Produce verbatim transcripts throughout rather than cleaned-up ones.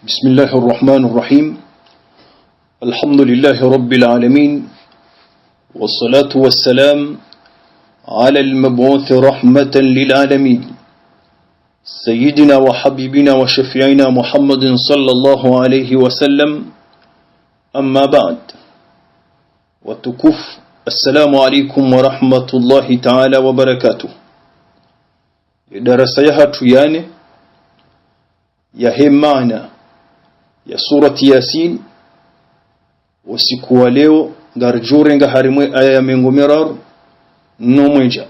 بسم الله الرحمن الرحيم. الحمد لله رب العالمين، والصلاة والسلام على المبعوث رحمة للعالمين، سيدنا وحبيبنا وشفيعنا محمد صلى الله عليه وسلم. أما بعد، وتكف، السلام عليكم ورحمة الله تعالى وبركاته. Darasa yahatru ya nne yahe maana ya surati Yasin, usiku wa leo ngaridjo urenga harimwa ye aya ya mengo miraru no mwedja.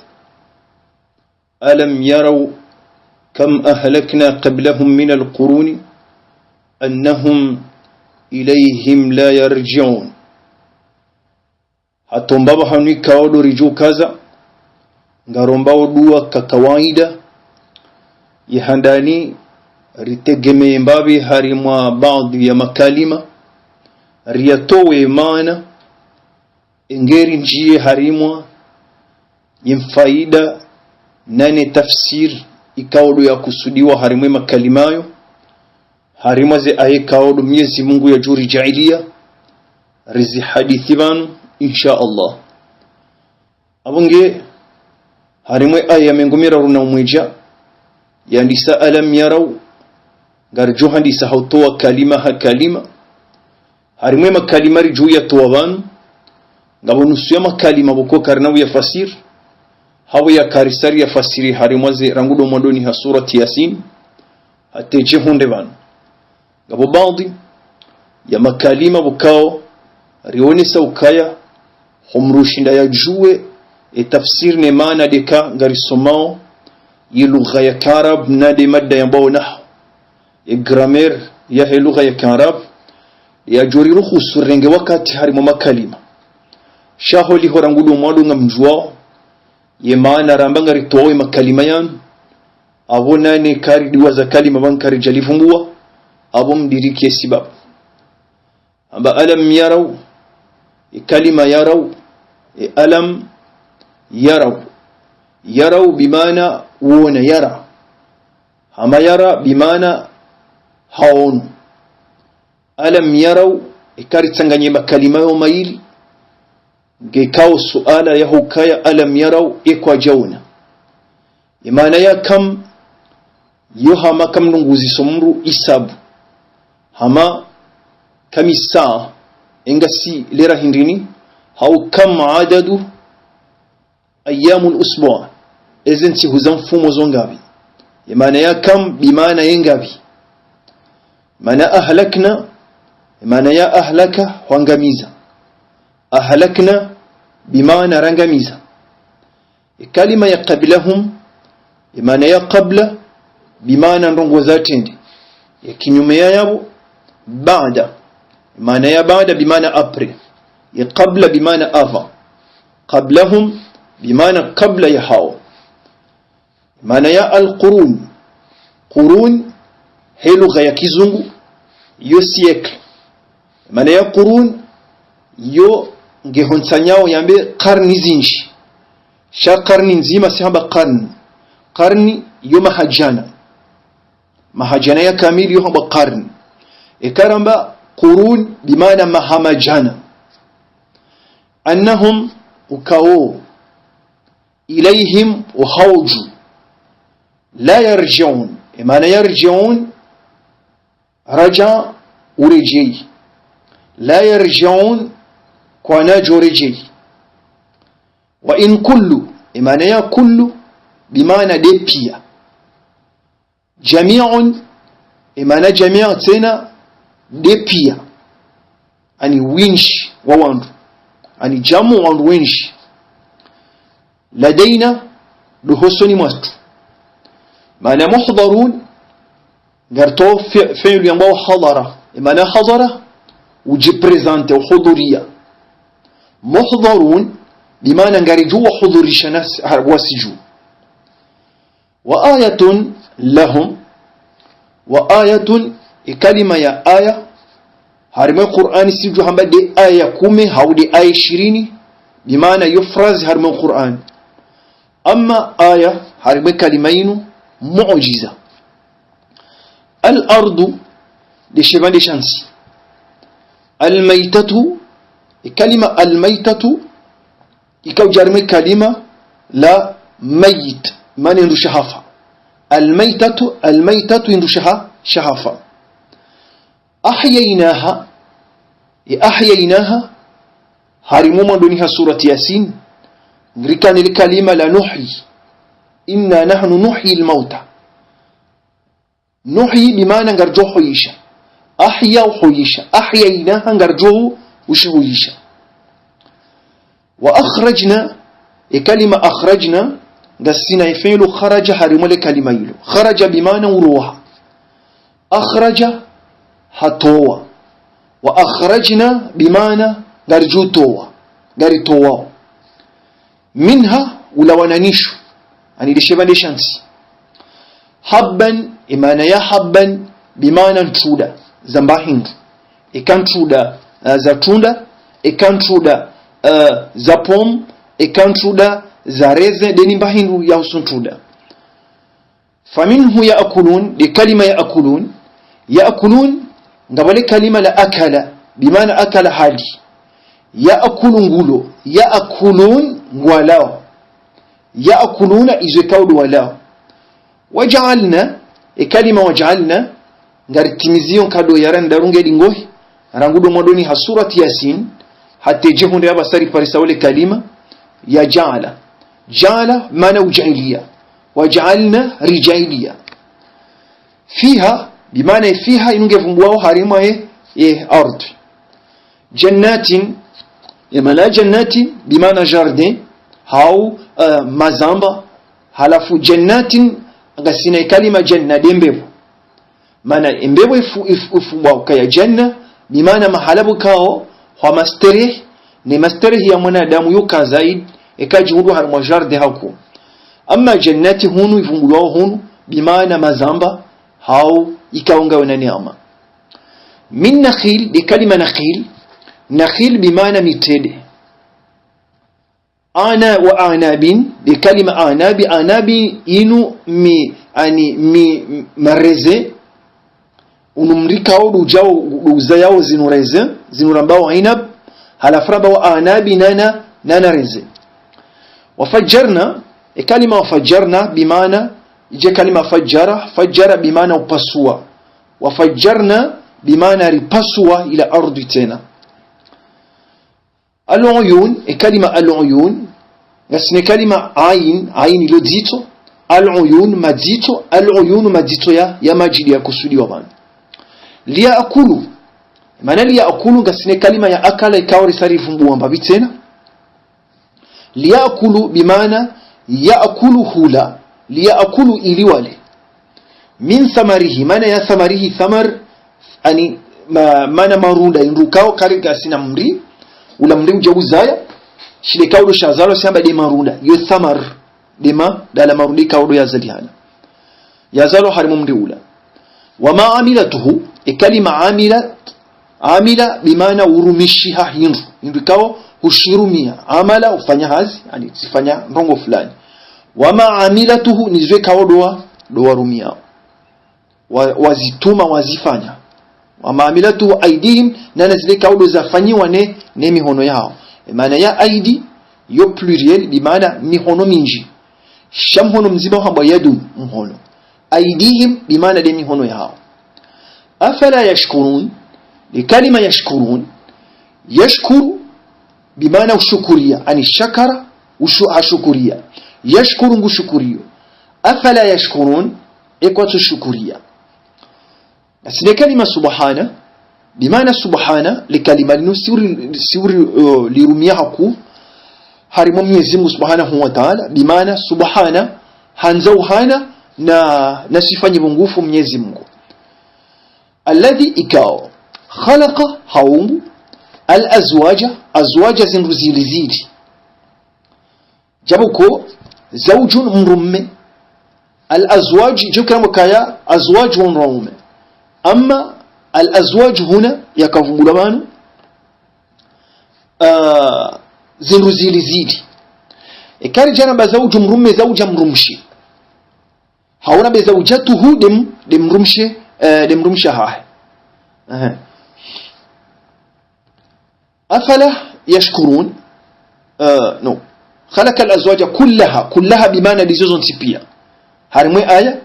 ألم يروا كم أهلكنا قبلهم من القرون أنهم إليهم لا يرجعون. Hata omba pvahanu ikao ndo ridjo ukaza, ngarombao dua ka kawaida, ye handani ritegemeye mbapvi harimwa baadhwi ya makalima, riyatowe maana, engeri ndjiye harimwa ye mfaida nane tafsir ikao ndo yakusudiwa harimwa ye makalima yo, harimwa ze aya ikao ndo Mwenyezi Mungu yadjo ridjaaliya rizihadisi pvanu, insha Allah. Apvo nge harimwa ye aya ya mengo miraru no mwedja yandisa ألم يروا, ngaridjo handisa ha utowa kalima ha kalima. Harimwa ye makalima ridjo uyatowa pvanu, ngapvo nusu ya makalima pvoko karina uyafasiri, hapvo ya karisa riyafasiri harimwa ze rangu ndo mwandoni ha surati Yasin hata yedje hundre pvanu. Ngapvo baadhwi ya makalima pvokao rionesa ukaya ho mdru ushinda yadjuwe ye tafsiri ne maana ndeka ngarisomao ye lugha ya kiarabu nande mada yambwao nahwu, ye grammaire yahe lugha ya kiarabu, yadjo riruhusu rirenge wakati harimwa makalima. Sha holiho rangu ndo mwando ngamdjuwao ye maana ramba ngaritowao ye makalima yanu, apvo nane karidiwaza kalima pvanu karidjalivumbua, apvo mdiriki ye sibabu. Amba ألم يروا, ye kalima يروا, ye ألم يروا. يروا bimaana wona, yara. Hama yara bimaana haono. ألم يروا, eka ritsanganye makalima yo mayili, nge ikao suala yaho ukaya ألم يروا, ye kwadjaona. Ye maana ya كم, yo hama كم ndrongoo ziso mdru isabu. Hama كم ساعة, engasi lera hindrini, hau كم عدد أيام الأسبوع, eze ntsihu za mfumo zo ngapvi. Ye maana ya كم bimaana ye ngapvi. Maana أهلكنا, ye maana ya أهلك, hwangamiza. أهلكنا bimaana rangamiza. Ye kalima ya قبلهم, ye maana ya قبل, bimaana ndrongoo zatrende. Ye kinyume ya yapvo, بعد. Ye maana ya بعد bimaana après. Ye قبل bimaana avant. قبلهم bimaana kabla ya hao. Maana ya القرون. قرون, he lugha ya kizungu, yo siècle. Maana ya قرون, yo nge hontsanyao yambe karni zinji. Sha karni ndzima si hamba karni. Karni yo mahadjana. Mahadjana ya kamili yo hamba karni. Eka ramba قرون bimaana mahamadjana. أنهم, ukao, إليهم, wo hao dju. لا يرجعون, ye maana يرجعون, رجع, uredjeyi. لا يرجعون, kwanadjo redjeyi. وإن كل, ye maana ya كل, bimaana nde piya. جميع, ye maana جميع tsena nde piya. Ani windji wa wandru. Ani jamu wandru wendji. لدينا, ndo hosoni mwatru. Maana محضرون, ngaritowo fi-, fiilu yambwao حضر. Ye maana حضر, udjiprezante, uhudhuriya. محضرون, bimaana ngaridjo wahudhurisha nasi, ha, wasi dju. وآية لهم. وآية, ye kalima ya aya, harimwa ye Qur'ani sidjo hamba nde aya ya kume, hau nde aya ishirini, bimaana yo phrase harimwa ye Qur'ani. Amma aya, harimwa ye kalima inu, muujiza. الأرض, de shepvandre sha ntsi. Almaitatu, e kalima almaitatu, ikao uja harimwa e kalima la mayit, mana hindru shahafa. Almaitatu, almaitatu hindru shaha-, shahafa. Ahyainaha, e ahyainaha, harimwa mwandoni ha surati Yasin, ngarikana le kalima la nuhyi. Inna nahnu nuhyi almauta. Nuhyi bimaana ngarijo huyisha. Ahya uhuyisha. Ahyainaha ngarijo ushihuyisha. Wa akhrajna, e kalima akhrajna, ngasina e fiilu kharaja harimwa le kalima ilo. Kharaja bimaana uroha. Akhraja, hatowa. Wa akhrajna bimaana ngarijo towa. Ngaritowao. Minha, ulawana nisho, ani de shepvandre sha ntsi. Habban, e maana ya habban, bimaana ntrunda, za mba hindru. Eka ntrunda, eh, za tunda, eka ntrunda, eh, za pomme, eka ntrunda, za raisin, de ni mba hindru yahusu ntrunda. Faminhu yaakulun, de kalima yaakulun. Yaakulun, ngapvo le kalima la akala, bimaana akala hali. Yaakulu ngulo, yaakulun ngwalao. Yaakuluna izo ikao ndo walao. Wajaalna, e kalima wajaalna, ngaritimiziyo nkado ya randaru nge dingohi, rangu ndo mwandoni ha surati Yasin, hata dje hundre ya pvasa riparisa ole kalima, ya jaala. Jaala, maana ujaaliya. Wajaalna, rijaaliya. Fiha, bimaana fiha, inu nge vumbuwao harimwa e, e ardhwi. Jannatin, e maana jannatin, bimaana jardin, hau, eh, mazamba, halafu jannatin, ngasina e kalima janna de mbepvo. Maana e mbepvo ifu-, ifu-, ifumbuwa ukaya janna, bimaana mahala pvukao, hwa masterehi, ne masterehi ya mwanadamu yuka zaidi, eka jihundru harimwa jardin haku. Amma jannati hunu, ivumbulwao hunu, bimaana mazamba, hau ikao ngayo na neema. Min nakhil, de kalima nakhil, nakhil bimaana mitrende. Ana wa anabin, de kalima anabi, anabi inu mi, ani mi, maraisin, unu mri kao ndo ujao, ndo uzayao zinu raisin, zinu rambao inab, halafu rambao anabi nana, nana raisin. Wafajjarna, e kalima wafajjarna, bimaana, ije kalima fajjara, fajjara bimaana upasua. Wafajjarna, bimaana ripasua ila ardhwi tsena. Al-uyun, e kalima al-uyun, ngasina e kalima ain, ain ilo dzitso, al-uyun, madzitso, al-uyun, madzitso ya, ya madji de yakusudiwa pvanu. Liyaakulu, maana liyaakulu, ngasina e kalima ya akala ikao risa rivumbuwa mbapvi tsena. Liyaakulu, bimaana yaakulu hula, liyaakulu ili wale. Min thamarihi, maana ya thamarihi, thamar, ani, ma-, maana marunda, indru kao kari ngasina mri, ula mri uja uzaya, shile kao ndo shazalo siamba de marunda, yo thamar, de ma, dala marunda kao ndo yazalihana. Yazalo harimwa mri ula. Wama amilatuhu, e kalima amila, amila bimaana urumishiha hindru, hindru kao hushirumia, amala ufanya hazi, ani zifanya ndrongo fulani. Wama amilatuhu, nizo ikao ndo wa, ndo warumiao. Wa, wazituma, wazifanya. Wama amilatuhu aidihim, nana zile kao ndo zafanyiwa ne, ne mihono yao. E maana ya aidi, yo pluriel, bimaana mihono minji. Sha mhono mdzima uhambwa yadun, mhono. Aidihim, bimaana de mihono yao. Afala yashkurun, de kalima yashkurun, yashkuru, bimaana ushukuriya, ani shakara, ushu-, hashukuria. Yashkuru ngushukuriyo. Afala yashkurun, e kwatsu shukuriya. Ngasina e kalima subhana, bimaana subhana, le kalima linu siuri, siuri, uh, lirumia haku, harimwa Mwenyezi Mungu Subhanahu wa Ta'ala, bimaana subhana, handza uhana na, na sifa nyivungufu Mwenyezi Mungu. Alladhi ikao, khalaqa haumbu, al-azwaja, azwaja zindru zili zili. Jabu ko, zaujun mrume. Al-azwaj, jukira mukaya, azwaj wandru waume. Amma al-azwaj huna, yakavumbulwa pvanu, ah, zindru zili zili. Eka rija ramba zauju mrume, zauja mrumshe. Hau rambe zaujatuhu de m-, de mrumshe, eh, de mrumshe hahe. Aha. أفلا يشكرون. آه، no. خلق الأزواج كلها. كلها بمعنى ndizo zontsi pia. Harimwa ye aya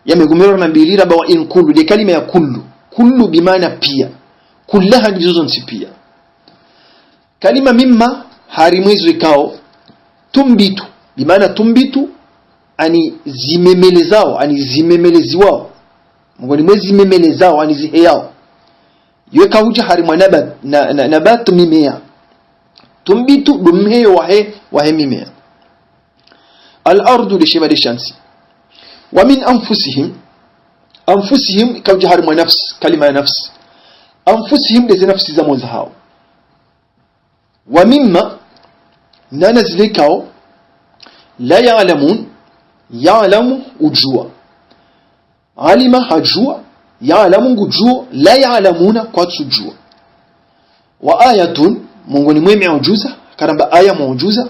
ya mengo miraru na mbili ramba وإن كل, nde kalima ya كل. كل بمعنى pia. كلها ndizo zontsi pia. Kalima مما harimwa ezo ikao تنبت, بمعنى تنبت, ani zimemelezao, ani zimemeleziwao. Mengoni mwa zimemelezao, ani ziheyao. Yo ikao udja harimwa nabat, na, na, nabat mimea. تنبت ndo mheyo wahe, wahe mimea. الأرض nde shema nde shantsi. ومن أنفسهم. أنفسهم ikao udja harimwa nafsi, kalima ya nafsi. أنفسهم nde ze nafsi za mwandzahao. ومما, na na zile ikao, لا يعلمون, يعلم udjua. علم hadjua, يعلم ngudjuo, لا يعلمون kwatsudjua. وآية, mengoni mwa ye miujuza, karamba aya muujuza,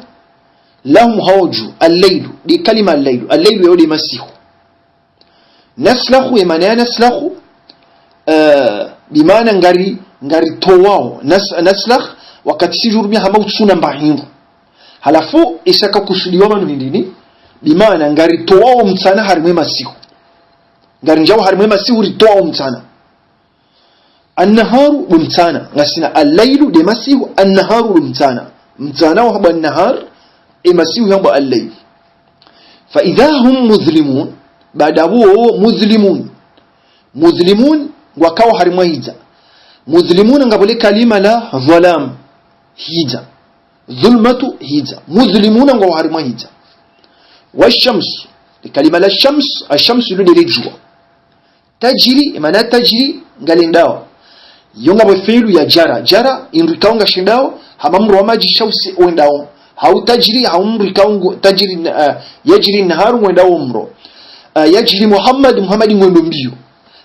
لهم hawo dju, الليل, nde kalima الليل, الليل yawo nde masihu. نسلخ, ye maana ya نسلخ, eh, بمعنى ngari, ngaritowao. Nas-, نسلخ, wakati si djurumia hama utsuna mbahindru. Halafu, isha ikakusudiwa pvanu hindri ni, بمعنى ngaritowao mtsana harimwa ye masihu. Ngarinjao harimwa ye masihu ritowao mtsana. النهار ndo mtsana, ngasina الليل nde masihu, النهار ndo mtsana. Mtsana wahambwa النهار, ye masihu yahambwa الليل. فإذا هم مظلمون, baada pvo مظلمون. مظلمون, ngwakao harimwa hidza. مظلمون ngapvo le kalima la ظلام, hidza. ظلمة hidza. مظلمون ngwao harimwa hidza. والشمس, le kalima la الشمس, الشمس ilo nde le djua. تجري, ye maana تجري, ngalendao. Yo ngapvo fiilu ya جرى. جرى, hindru ikao ngashendao, hama mro wa madji sha usi wendao. Hau تجري, hau mro ikao ngu-, تجري, eh, يجري النهار ngwendao mro. Eh, يجري محمد, Muhammad ngwendo mbio.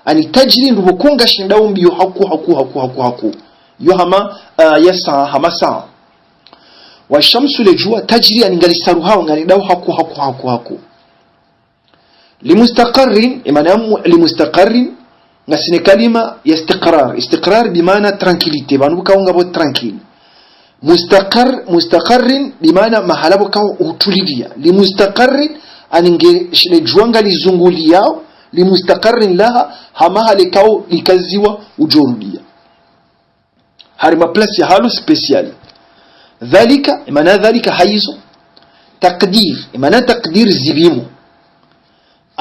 Ani تجري ndopvo ikao ngashendao mbio haku, haku, haku, haku, haku. Yo hama, eh, ya saa, hama saa. والشمس le djua, تجري ani ngalisaruhao, ngalendao haku, haku, haku, haku. لمستقر, ye maana ya mu-, لمستقر, ngasina ye kalima ya استقرار. استقرار بمعنى tranquillité, pvanu pvo ikao ngapvo tranquille. مستقر, مستقر بمعنى mahala pvo ikao utulilia. لمستقر, ani nge sh-, le djua ngalizunguliao, لمستقر لها, ha mahala ikao likaziwa udjorudia. Harimwa place yahalo spécial. ذلك, ye maana ذلك hayizo. تقدير, ye maana تقدير zipvimo.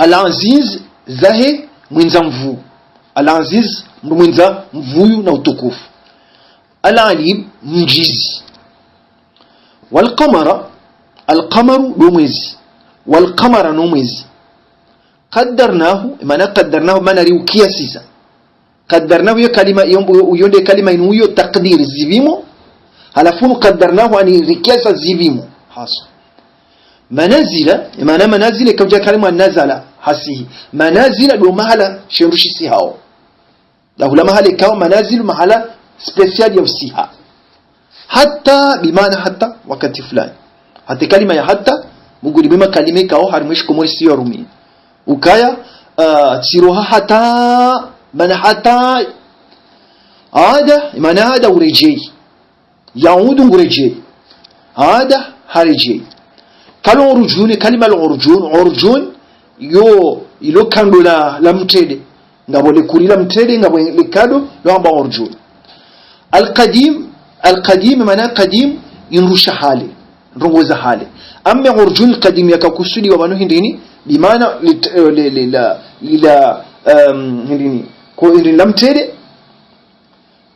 العزيز zahe mwendza nvuu. العزيز mndru mwendza nvuu na utukufu. العليم mjuzi. والقمر, القمر ndo mwezi. والقمر no mwezi. قدرناه, ye maana قدرناه, maana riukiasisa. قدرناه yo kalima, yo, yo, yo nde kalima inu yo تقدير zipvimo. Halafu قدرناه ani rikiasa zipvimo. Haswa. منازل, ye maana منازل ikao udja kalima نزل, hasihi. منازل ndo mahala shendru shisihao. Ndahula mahala ikao منازل, mahala spécial ya usiha. حتى, بمعنى حتى, wakati fulani. Hata ye kalima ya حتى, mengoni mwa ye makalima ikao harimwa ye shikomori si yo yarumia. Ukaya, ah, tsiroha hata, maana hata, عاد, ye maana عاد uredjei. يعود nguredjei. عاد haredjei. Kalo urujuni, kalima lo urujun, urujun, yo, ilo kando la, la mtrende. Ngapvo le kuri la mtrende, ngapvo le kado, lo hambwa urujun. القديم, القديم, maana قديم, hindru sha hale, ndrongo za hale. Amma urujun القديم yakakusudiwa pvanu hindri ni, بمعنى lit-, eh, le, le, la, lila, em, hindri ni, ko hindri la mtrende,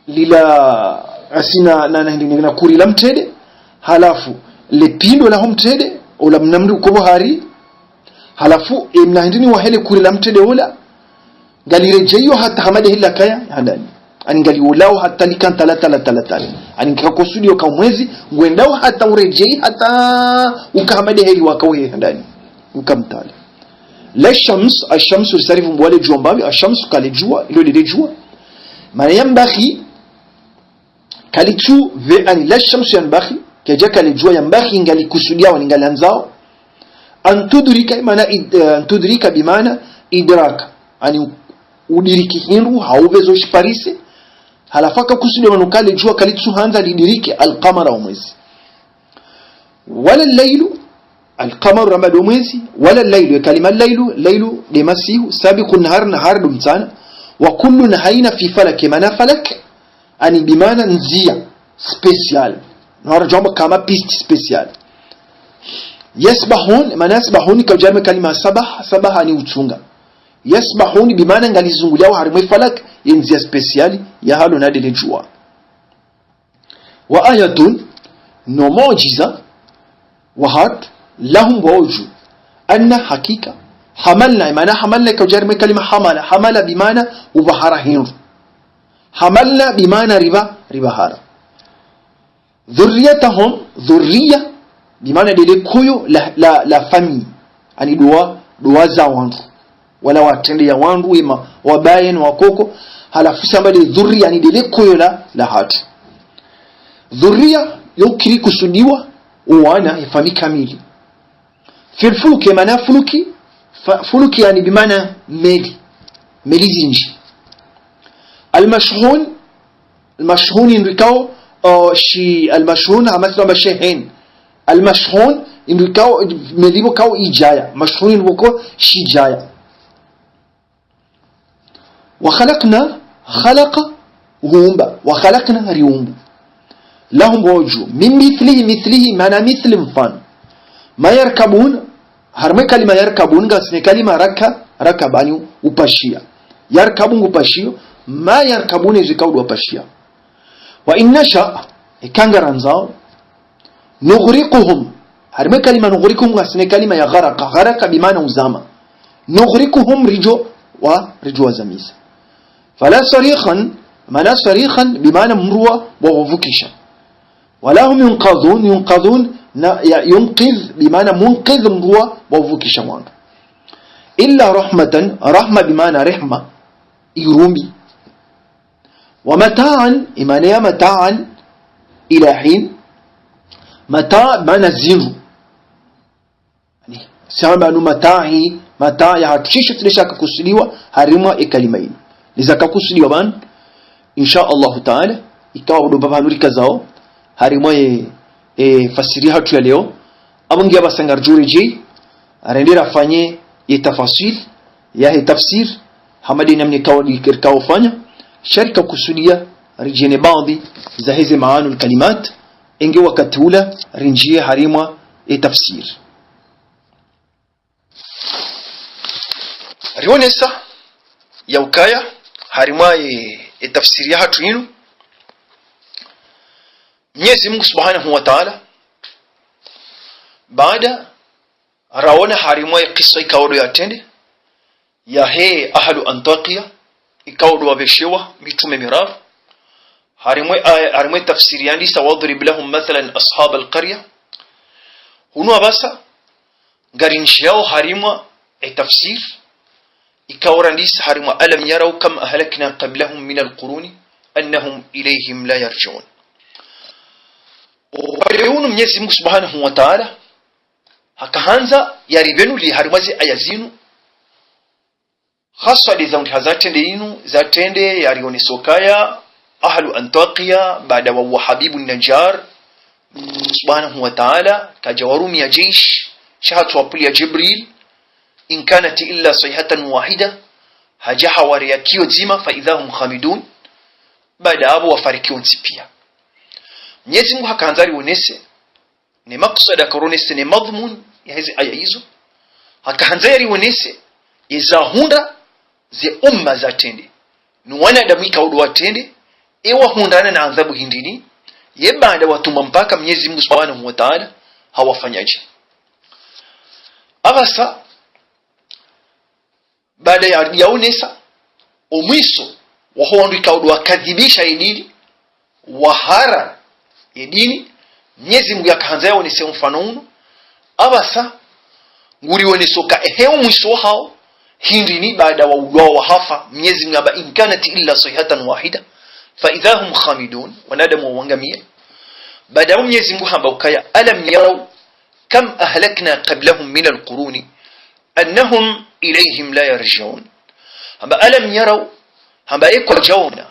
lila asina na, na hindri ni na kuri la mtrende, halafu le pindo laho mtrende, ola mna mndru uko pvo hari, halafu, e, mna hindri ni wahe le kuri la mtrende ola, ngaliredjeyo hata hama nde heli lakaya handani. Ani ngaliolao hata lika ntala, tala, tala, tala. Ani ngakakusudiyo ka mwezi, ngwendao hata uredjeyi hata uka hama nde heli waka uhe handani. Uka mtala. لا الشمس, الشمس risarifu mbwale djuwa mbapvi, الشمس kale djuwa, ilo lile djuwa. Mana ينبغي, kalitsu pve ani لا الشمس ينبغي, kedja kale djuwa ينبغي ngalikusudiyawo, ani ngalandzao. أن تدرك, mana id-, eh, أن تدرك بمعنى إدراك. Ani udiriki hindru, hau pvezo shiparise, Halafu haka kusudiwa pvanu ka le djuwa kalitsuhandza lidiriki al-qamara, wo mwezi. Wala al-laylu, al-qamaru ramba ndo mwezi, wala al-laylu, ye kalima al-laylu, laylu nde masihu, sabiqu nahar, nahar ndo mtsana, wa kullun hayina fi falak, ye maana falak, ani bimaana ndziya spéciale. No hara djwamba kama piste spéciale. Yasbahun, maana yasbahun, kaudja harimwa ye kalima sabah, sabah ani utsunga. Yasbahun, bimaana ngalizunguliyawo harimwa ye falak, ye ndziya spéciale, ya halo na ndele djuwa. Wa ayatun, no muujiza, wahatru, lahum, wawo dju, anna, hakika, hamalna, maana hamalna kaudja harimwa ye kalima hamala, hamala bimaana upvahara hindru. Hamalna bimaana ripva, ripvahara. Dhurriyatahum, dhurriya, bimaana ndele koyo la, la, la famille. Ani ndo wa, ndo waza wandru. Wala watrende ya wandru, wema, wabaye no wakoko. Halafu samba nde dhurriya, ani ndele koyo la, lahatru. Dhurriya, yo kiri kusudiwa, owana, ye famille kamili. Fil fuluki, maana fuluki, fa-, fuluki yani bimaana meli. Meli zinji. Al-mashhun, al-mashhun hindru ikao, o, shi, al-mashhun, hama silo amba shehen. Al-mashhun hindru ikao, meli pvo ikao idjaya. Mashhun hindru pvoko shidjaya. Wa khalaqna, khalaqa, huumba. Wa khalaqna, riumbu. Lahum, wawo dju. Min mithlihi, mithlihi, maana mithli mfano. Ma yarkabun, harimwa ye kalima yarkabun, ngasina ye kalima raka, rakaba ani upashiya. Yarkabu ngu upashiyo, ma yarkabun, ezo ikao ndo wapashiya. Wa in nasha, eka ngarandzao, nughriquhum. Harimwa ye kalima nughriquhum, ngasina ye kalima ya gharaka. Gharaka bimaana uzama. Nughriquhum ridjo wa, ridjo wazamisa. Fala sarikhan, maana sarikhan, bimaana mndru wa, wa wavukisha. Wala hum yunqadhun, yunqadhun, na, ya, yunqidh, bimaana munqidh mndru wa, wavukisha wandru. Illa rahmatan, rahma bimaana rehma, irumbi. Wa mata'an, ye maana ya mata'an, ila hin. Mata' maana zindru. Ani, samba nu mata'i, mata' yahatru shisho tsi nde shaka kusudiwa, harimwa ye kalima inu. Nde zaka kusudiwa pvanu, insha Allahu Ta'ala, ikao ndo pvapvanu rikazao, harimwa ye, ye fasiri yahatru ya leo, apvo ngiya pvasa ngaridjo redjeyi, rende rafanye ye tafaswil, yahe tafsir, hama nde namna ikao ndi, rikao fanya, sha rika kusudiya, ridjene baadhi, zaheze maanul kalimat, enge wakati ula, rindjiye harimwa ye tafsir. Rionesa, ya ukaya, harimwa ye, ye tafsiri yahatru inu, Mnyezi Mungu Subhanahu wa Ta'ala, baada raona harimwa ye kiswa ikao ndo yatrende, yahe ahlu Antakiya, ikao ndo wapveshewa mitrume miraru, harimwa ye aya, harimwa ye tafsiri yandisa, "Wadhrib lahum mathalan ashabal qarya." Hunu apvasa, ngarinjiyao harimwa ye tafsir, ikao randisa harimwa, "Alam yarau kam ahlakna qablahum minal quruni annahum ilayhim la yarji'un." Upande unu Mnyezi Mungu Subhanahu wa Ta'ala, hakahandza yaripvenuliye harimwa ze aya zinu, haswa nde za undriha zatrende inu, zatrende yarioneso ukaya, ahlu Antakiya, baada wauwa Habibu Najjar, Subhanahu wa Ta'ala, kadja warumiya jeshi, sha hatru apvuliya Jibril, "In kanat illa sayhatan wahida," hadja hawareya kiyo dzima, "fa idha hum khamidun," baada apvo wafariki wontsi piya. Mnyezi Mungu hakahandza yarionese, ne makswada karonese ne madhumuni yaheze aya izo, hakahandza yarionese, ye zahundra ze umma zatrende, no wanadamu ikao ndo watrende, ye wahundrana na adhabu hindrini, ye baada watrumwa mpaka Mnyezi Mungu Subhanahu wa Ta'ala, hawafanyadje. Apvasa, baada ya, yaonesa, omwiso, waho wandru ikao ndo wakadhibisha ye dini, wahara ye dini, Mnyezi Mungu yakahandza yaonese mfano unu, apvasa, ngurioneso uka ehe omwiso wahao, hindrini baada waulwa wahafa, Mnyezi Mungu hamba, "In kanat illa sayhatan wahida, fa idha hum khamidun," wanadamu wawangamiya. Baada apvo Mnyezi Mungu hamba ukaya, "Alam yarau kam ahlakna qablahum minal quruni annahum ilayhim la yarji'un." Hamba, "Alam yarau," hamba, ye kwadjaona,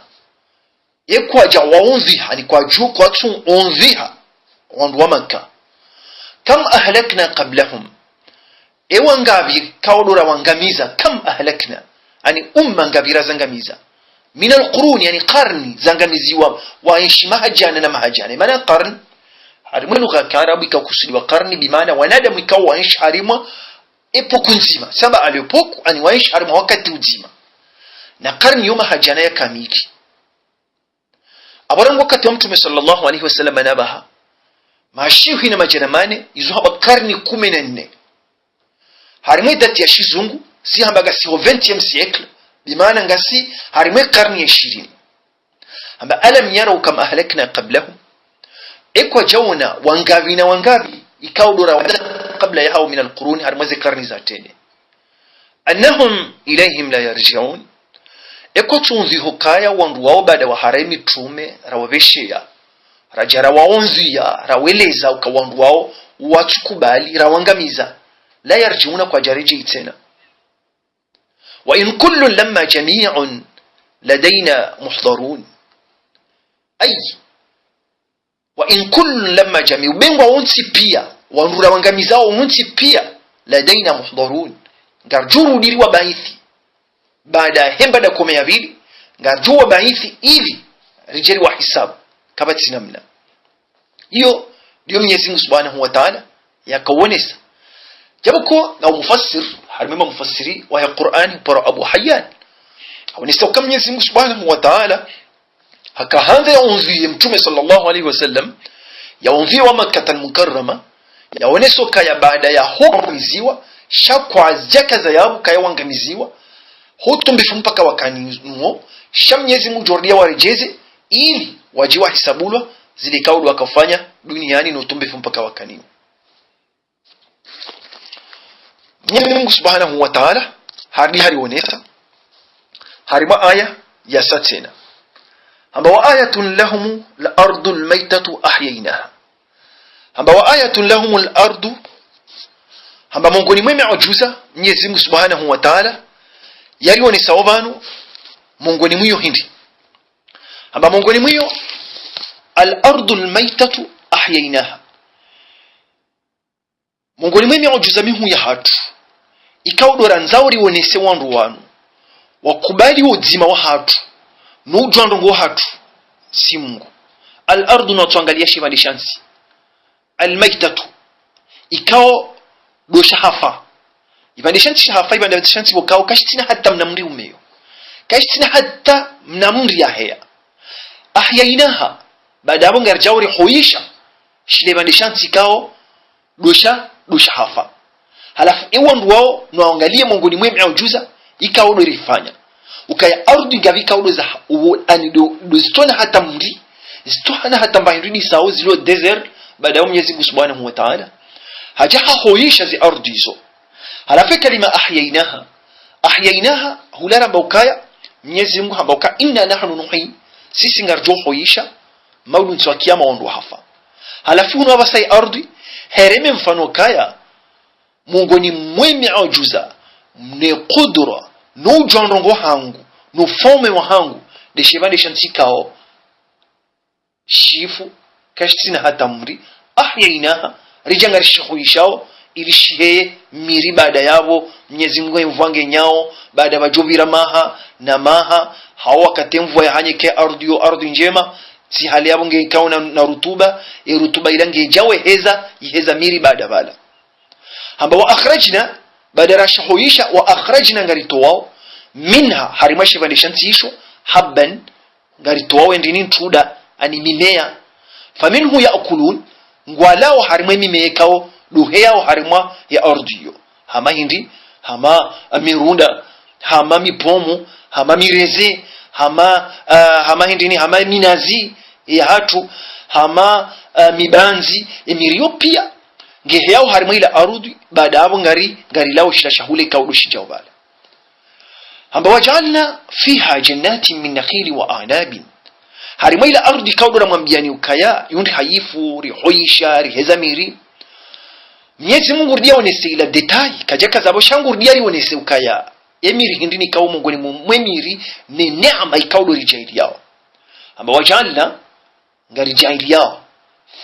Ye kwadja waondziha, ani kwadju kwatsu ondziha, wandru wa Makka. كم أهلكنا قبلهم. E wangapvi ikao ndo rawangamiza, كم أهلكنا. Ani umma ngapvi razangamiza. من القرون, yani karni zangamiziwa, waenshi maha djana na maha djana. Mana karni, harimwa lugha ya kiarabu ikakusudiwa karni, bimaana wanadamu ikao waenshi harimwa époque ndzima. Saba à l'époque, ani waenshi harimwa wakati udzima. Na karni yo maha djana ya kamili. Apvo rangu wakati wa Mtrume swallallahu alayhi wa sallam na pvaha, maha shihwi na madjana mane, izo hamba karni kume na nne. Harimwa ye dati ya shizungu, si hamba ngasi ho vingtième siècle, bimaana ngasi harimwa ye karni ya ishirini. Hamba, ألم يروا كم أهلكنا قبلهم. E kwadjaona wangapvi na wangapvi ikao ndo rawa kabla yahawo من القرون, harimwa ze karni za tende. أنهم إليهم لا يرجعون. E kwatsu ondziha ukaya wandru wawo baada wahara ye mitrume, rawapvesheya, radja rawaondziya, raweleza uka wandru wawo watsukubali, rawangamiza. لا يرجعون, kwadjaredjeyi tsena. وإن كل لما جميع لدينا محضرون. أي وإن كل لما جميع, ubengwa wontsi piya, wandru rawangamizao wontsi piya, لدينا محضرون, ngaridjo rudi riwabaanthi. Baada ya hemba da kome ya pvili, ngaridjo wabaanthi ili ridje riwahisabu, kapvatsi namna. Iyo ndiyo Mnyezi Mungu Subhanahu wa Ta'ala yakaonesa. Djabu ko na umufassir, harimwa ye mamufassiri wa ya Qur'ani, upara Abu Hayyan, aonesa uka Mnyezi Mungu Subhanahu wa Ta'ala hakahandza yaondziye Mtrume swallallahu alayhi wa sallam, yaondziye wa Makkatal Mukarrama, yaonesa ukaya baada ya ho wangamiziwa, sha kwadjakaza yapvo kaya wangamiziwa, ho utumbifu mpaka wakaniwo, sha Mnyezi Mungu ngudjo rudi yawaredjeze, ili wadje wahisabulwa zile ikao ndo wakafanya duniani no utumbifu mpaka wakaniwo. Mnyezi Mungu Subhanahu wa Ta'ala harudi harionesa harimwa aya yasa tsena. Hamba, وآية لهم الأرض الميتة أحييناها. Hamba, وآية لهم الأرض. Hamba, mongoni mwe miujiza Mnyezi Mungu Subhanahu wa Ta'ala yarionesao pvanu, mongoni mwiyo hindri. Hamba, mongoni mwiyo, الأرض الميتة أحييناها. Mongoni mwe miujiza mihuu yahatru, ikao ndo randzao rionese wandru wanu, wakubali wo udzima wahatru, no udjuwa ndrongoo wahatru, si Mungu. الأرض, no watsuangaliya shipvandre sha ntsi. الميتة, ikao ndo shahafa. Ipvandre sha ntsi shahafa, ipvandre sha ntsi pvo ikao kashitsina hata mna mri umeyo. Kashitsina hata mna mri yaheya. أحييناها, baada yapvo ngaridjao rihoyisha shile ipvandre sha ntsi ikao ndo sha, ndo shahafa. Halafu e wandru wao, no waangaliye mongoni mwe miujiza ikao ndo rifanya. Ukaya ardhwi ngapvi ikao ndo za, uwo, ani ndo, ndo zitsona hata mri, zitsona hata mba hindru ndisao, zilo désert, baada ya Mnyezi Mungu Subhanahu wa Ta'ala hadja hahoyisha zi ardhwi izo. Halafu e kalima أحييناها. أحييناها, hula ramba ukaya, Mnyezi Mungu hamba uka, إنا نحن نحيي, sisi ngaridjo hoyisha, maudu ntsu wa kiyama wandru wahafa. Halafu hunu apvasa i ardhwi, hereme mfano ukaya, mongoni mwe miujiza, ne kudura, no udjuwa ndrongoo hangu, no ufaume wahangu, nde shipvandre sha ntsi ikao shifu, kashitsina hata mri, أحييناها, ridja ngarishihoyishao, ili shiheye miri baada yapvo, Mnyezi Mungu e mvua ngenyao, baada pvadjo pvira maha, na maha, hau wakati e mvua yahanyeke ardhwi yo, ardhwi ndjema, tsi hali yapvo nge ikao na, na rutuba, e rutuba ila ngedjao eheza, iheza miri baada pvala. Hamba وأخرجنا, baada rashihoyisha, وأخرجنا ngaritowao, منها, harimwa shipvandre sha ntsi isho, حبا, ngaritowao e ndrini ntrunda, ani mimeya. فمنه يأكلون, ngwalao harimwa e mimeya ikao ndo heyao harimwa ye ardhwi iyo. Hama hindri, hama, ah, mirunda, hama mipomu, hama mireze, hama, ah, hama hindrini, hama minazi yahatru, hama, ah, mibandzi, e miri yo piya ngeheyao harimwa ila ardhwi, baada yapvo ngari, ngarilao shila shahula ikao ndo shidjao pvala. Hamba وجعلنا فيها جنات من نخيل وأعناب. Harimwa ila ardhwi ikao ndo ramwambiyani ukaya, yundri hayifu, rihoyisha, riheza miri. Mnyezi Mungu rudi yaonese ila détail, kadjakaza pvo sha ngurudi yarionese ukaya, e miri hindrini ikao mongoni mwe, mwe miri, ne neema ikao ndo ridjailiyao. Hamba وجعلنا, ngarijaaliya,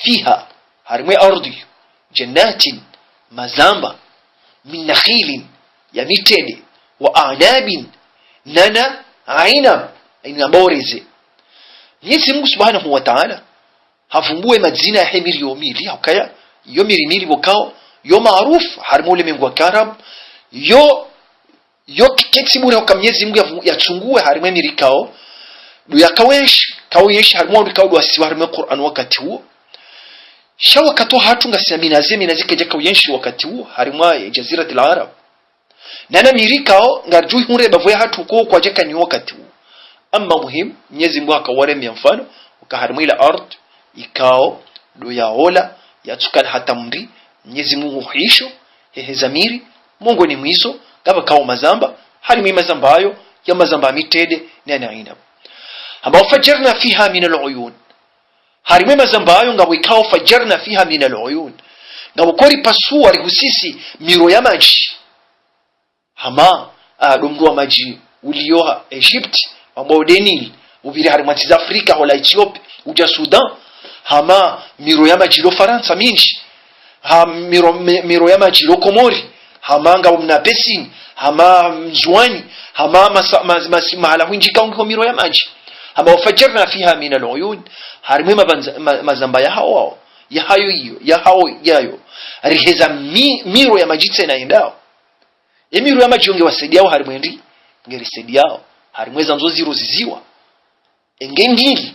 فيها, harimwa e ardhwi, جنات, mazamba, من نخيل, ya mitrende, وأعناب, nana inab, inu yamba oreze. Mnyezi Mungu Subhanahu wa Ta'ala havumbuwe madzina yahe miri yo mili, haukaya yo miri mili pvo ikao yo maarufu harimwa ulemengu wa kiarabu, yo yo kiketsi bure, hauka Mnyezi Mungu yavu- yatsunguwe harimwa e miri ikao ndo yakao yenshi, ikao yenshi harimwa wandru ikao ndo wasiwa harimwa e Qur'an wakati uwo. Sha wakati wahatru ngasi na minazi, minazi kaidja ikao yenshi wakati uwo harimwa e Jaziratil Arab. Nana miri ikao ngaridjo ihundra e bavu yahatru ko kwadjaka nyo wakati uwo. Amma muhimu, Mnyezi Mungu haka waremea mfano, uka harimwa ila ardhwi ikao ndo yaola, yatsukana hata mri, Mnyezi Mungu huhisho, heheza miri, mongoni mwa izo, ngapvo ikao mazamba, harimwa e mazamba ayo, ya mazamba ya mitrende, nana inab. Hamba وفجرنا فيها من العيون. Harimwa e mazamba ayo ngapvo ikao فجرنا فيها من العيون. Ngapvo ko ripasua rihusisi miro ya madji. Hama, ah, ndo mro wa madji uliyo ha Egypte, wambwao nde Nil, upvira harimwa ntsi za Afrika, hola Ethiopie, udja Sudan. Hama miro ya madji ilo Farantsa mindji. Ha miro, mi- miro ya madji ilo Komori. Hama ngapvo Mnapesini, hama Ndzuani, hama masa- mas- mas- mahala hwindji ikao ngiho miro ya madji. Hama وفجرنا فيها من العيون. Harimwa e mabanza- ma- mazamba yahawo, yahayo iyo, yahawo yayo, riheza mi- miro ya madji tsena yendao. E miro ya madji yo nge wasaidiyao harimwa e ndri, nge risaidiyao harimwa eza ndzo ziroziziwa. Enge Nil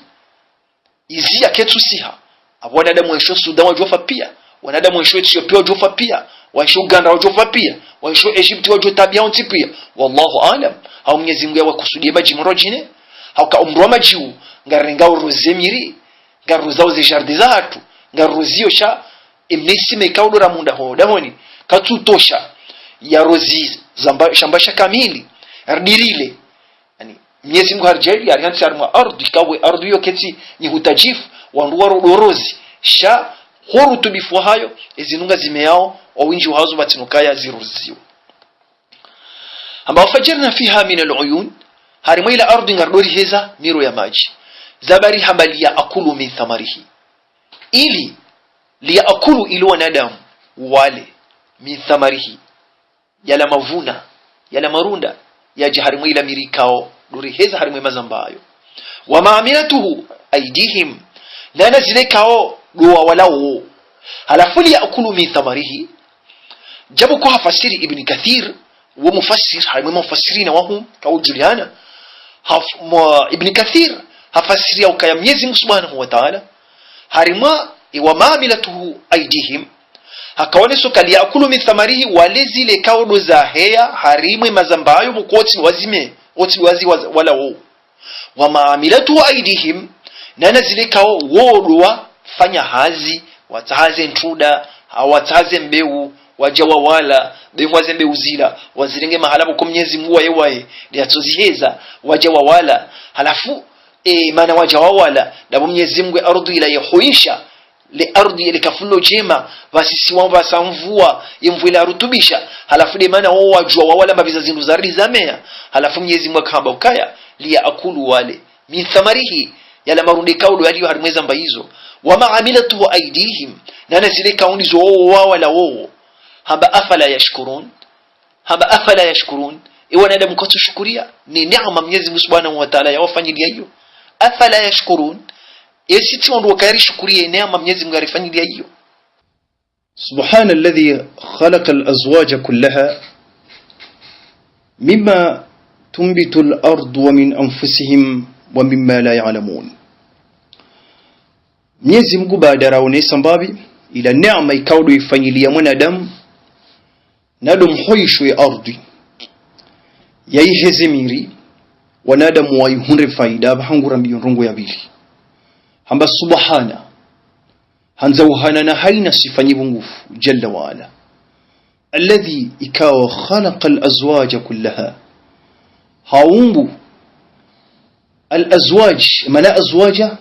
izi yaketsusiha, apvo wanadamu waishio Sudan wadjofa pia, wanadamu waishio Ethiopie wadjofa pia, waishio Uganda wadjofa pia, waishio Egypte wadjo tabiha wontsi pia. Wallahu aalam, hau Mnyezi Mungu yawakusudiye madji moro djine, hauka o mro wa madji u, ngarirengao roze miri, ngarirozao ze jardin zahatru, ngariroziyo sha, e mnesi meka udora munda ho dahoni, katsutosha yarozi zamba- shamba sha kamili, ridirile. Yaani, Mnyezi Mungu harijaaliya, harihantsi harimwa ardhwi, ikao e ardhwi iyo ketsi nyi hutadjifu, wandru warodo rozi, sha ho rutubifu wahayo, ezi nunga zimeyao, o windji wahazo pvatsina ukaya ziroziwa. Hamba وفجرنا فيها من العيون, harimwa ila ardhwi ngarido riheza miro ya madji. Zabari hamba ليأكلوا من ثمره. Ili, ليأكلوا, ili wanadamu wale, من ثمره, yala mavuna, yala marunda, yadja harimwa ila miri ikao ndo riheza harimwa e mazamba ayo. وما عملته أيديهم, nana zile ikao ndo wawalao. Halafu ليأكلوا من ثمره, djabu ko hafasiri Ibn Kathir, wo mufassir, harimwa e mufasirina wahu, ikao udjuliana. Haf- mo- Ibn Kathir hafasiri yaukaya Mnyezi Mungu Subhanahu wa Ta'ala, harimwa e وما عملته أيديهم, hakaonesa uka ليأكلوا من ثمره, wale zile ikao ndo zaheya harimwa e mazamba ayo, pvo ko otsi wazime, otsi wazi waz- wala wo. وما عملته أيديهم, nana zile ikao wo ndo wafanya hazi, watsaha ze ntrunda, hau watsaha ze mbeu, wadja wawala, be ngwa ze mbeu zila, wazirenge mahala pvo ko Mnyezi Mungu waye waye, nde yatsoziheza, wadja wawala, halafu, e, mana wadja wawala, ndapvo Mnyezi Mungu e ardhwi ila yehuisha, le ardhwi yele kafulo djema, pvasisiwa pvasa mvua, ye mvua ila yarutubisha, halafu nde mana wo wadjua wawala mapviza zindru zaridi zameya, halafu Mnyezi Mungu akahamba ukaya, ليأكلوا, wale, من ثمره, yala marunda ikao ndo yaliyo harimwa e zamba izo, وما عملته أيديهم, nana zile ikao ndizo wo wawala wowo. Hamba أفلا يشكرون, hamba أفلا يشكرون, e wanadamu kwatsu shukuriya ne neema Mnyezi Mungu Subhanahu wa Ta'ala yawafanyiliya iyo? أفلا يشكرون, esi tsi wandru wakaya rishukuriye e neema Mnyezi Mungu yarifanyiliya iyo? سبحان الذي خلق الأزواج كلها مما تنبت الأرض ومن أنفسهم ومما لا يعلمون. Mnyezi Mungu baada raonesa mbapvi ila neema ikao ndo ifanyiliya mwanadamu, na ndo mhoisho ye ardhwi, yaiheze miri, wanadamu waihundre faida, pvahangu rambiyo ndrongo ya pvili. Hamba سبحان, handza uhanana haina sifa nyi pvungufu, جل وعلا. الذي, ikao, خلق الأزواج كلها, haumbu الأزواج, mana azwaja,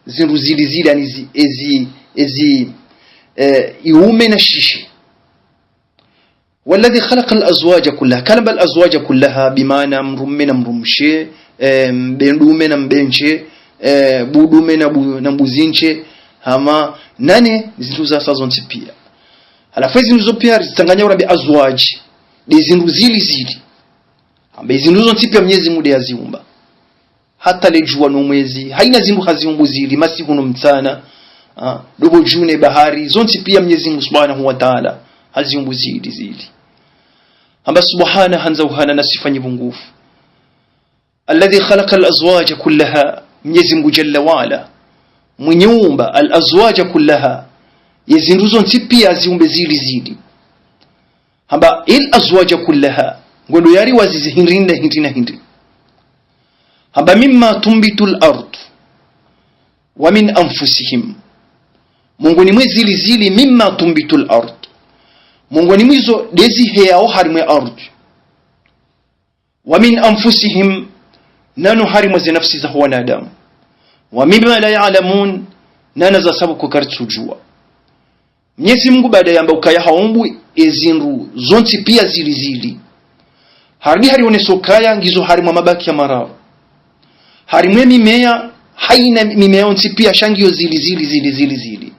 zindru zili zili, yaani zi- ezi, ezi, eh, iume na shishe. والذي خلق الأزواج كلها, kalamba الأزواج كلها, bimaana mdrume na mdrumshe, eh, mbendume na mbenje, eh, budume na bu-, na mbuzi ntshe, hama nane zindru zasa zontsi pia. Halafu ezindru zo pia rizitsanganya urambe azwaji, nde zindru zili zili. Hamba ezindru zontsi pia Mnyezi Mungu nde yaziumba. Hata le djuwa no mwezi, haina zindru haziumbu zili, masihu no mtsana, ah, ndopvo dju ne bahari, zontsi pia Mnyezi Mungu Subhanahu wa Ta'ala haziumbu zili zili. Hamba Subhana, handza uhana na sifa nyivungufu. الذي خلق الأزواج كلها, Mnyezi Mungu Jalla wa Ala, mwenye umba الأزواج كلها, ye zindru zontsi pia ziumbe zili zili. Hamba الأزواج كلها, ngondo yari wazizi hindri na hindri na hindri. Hamba مما تنبت الأرض ومن أنفسهم. Mongoni mwe zili zili, مما تنبت الأرض. Mongoni mwa izo nde ziheyao harimwa ye ardhi. ومن أنفسهم, nano harimwa ze nafsi za wanadamu. ومما لا يعلمون, nana zasa pvoko karitsudjuwa. Mnyezi Mungu baada yamba ukaya haumbu ezindru zontsi pia zili zili, harudi harionesa ukaya ngizo harimwa mabaki ya mararu. Harimwa ye mimea, haina mimea yontsi pia sha ngiyo zili zili zili zili zili.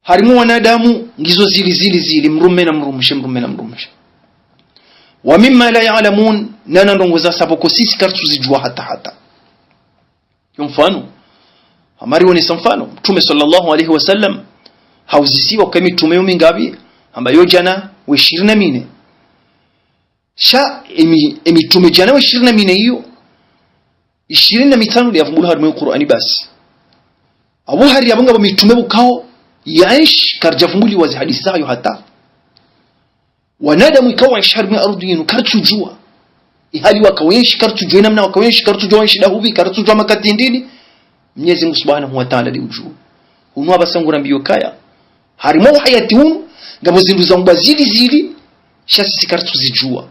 Harimwa wanadamu ngizo zili zili zili, mrume na mrumshe, mrume na mrumshe. ومما لا يعلمون, nana ndrongo zasa pvoko sisi karitsuzidjuwa hata hata. Yo mfano, hama rionesa mfano, Mtrume swallallahu alayhi wa sallam hauzisiwa uka emitume yo mingapvi, hamba yo djana wa ishirini na mine. Sha emi-, emitume djana wa ishirini na mine iyo, ishirini na mitsanu nde yavumbulwa harimwa ye Kur'ani basi. Apvo hari apvo ngapvo mitume pvukao yaenshi, karidjavumbuliwa ze hadisi zayo hata. Wanadamu ikao waenshi harimwa ye ardhi yinu karitsudjuwa ihali wakao wenshi, karitsudjuwa enamna wakao wenshi, karitsudjuwa wenshi dahupvi, karitsudjuwa makati ndini. Mnyezi Mungu Subhanahu wa Ta'ala nde udjuwa. Hunu apvasa ngurambiyo ukaya harimwa uhayati unu ngapvo zindru zaumbwa zili zili, sha sisi karitsuzidjuwa.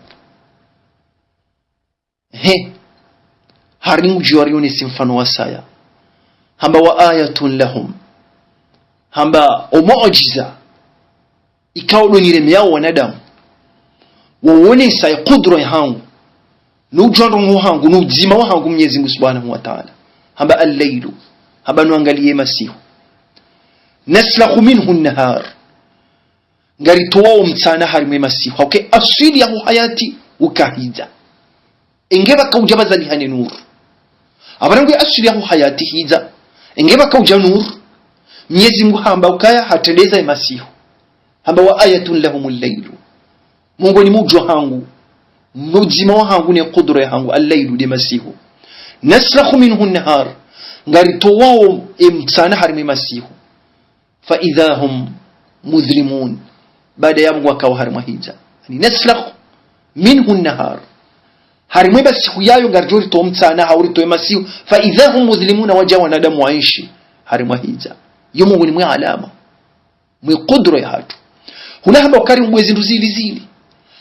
He. Hari ngudjo warionese mfano wasaya. Hamba وآية لهم. Hamba o muujiza ikao ndo niremeyao wanadamu, waonesa ye kudra yahangu, no udjuwa ndrongo wahangu, no udzima wahangu Mnyezi Mungu Subhanahu wa Ta'ala. Hamba الليل, hamba nuangaliye masihu. نسلخ منه النهار, ngaritowao mtsana harimwa ye masihu. Hauka ye aswili yaho hayati uka hidza. Enge pvakaudja pvazalihane nuru. Apvanu ngu ye aswili yaho hayati hidza. Enge pvakaudja nuru, Mnyezi Mungu hamba ukaya hatrendeza ye masihu. Hamba وآية لهم الليل. Mongoni mwa udjuwa hangu, no udzima wahangu ne kudra yahangu, الليل nde masihu. نسلخ منه النهار. Ngaritowao emtsana harimwa ye masihu. فإذا هم مظلمون. Baada yapvo ngwakao harimwa hidza. Yani نسلخ منه النهار. Harimwa ye masihu yayo ngaridjo ritowa mtsana, hau ritowe masihu. فإذا هم مظلمون, wadja wanadamu waenshi harimwa hidza. Yo mongoni mwa alama, mwa kudra yahatru. Huna hamba ukaya haumbu ezindru zili zili.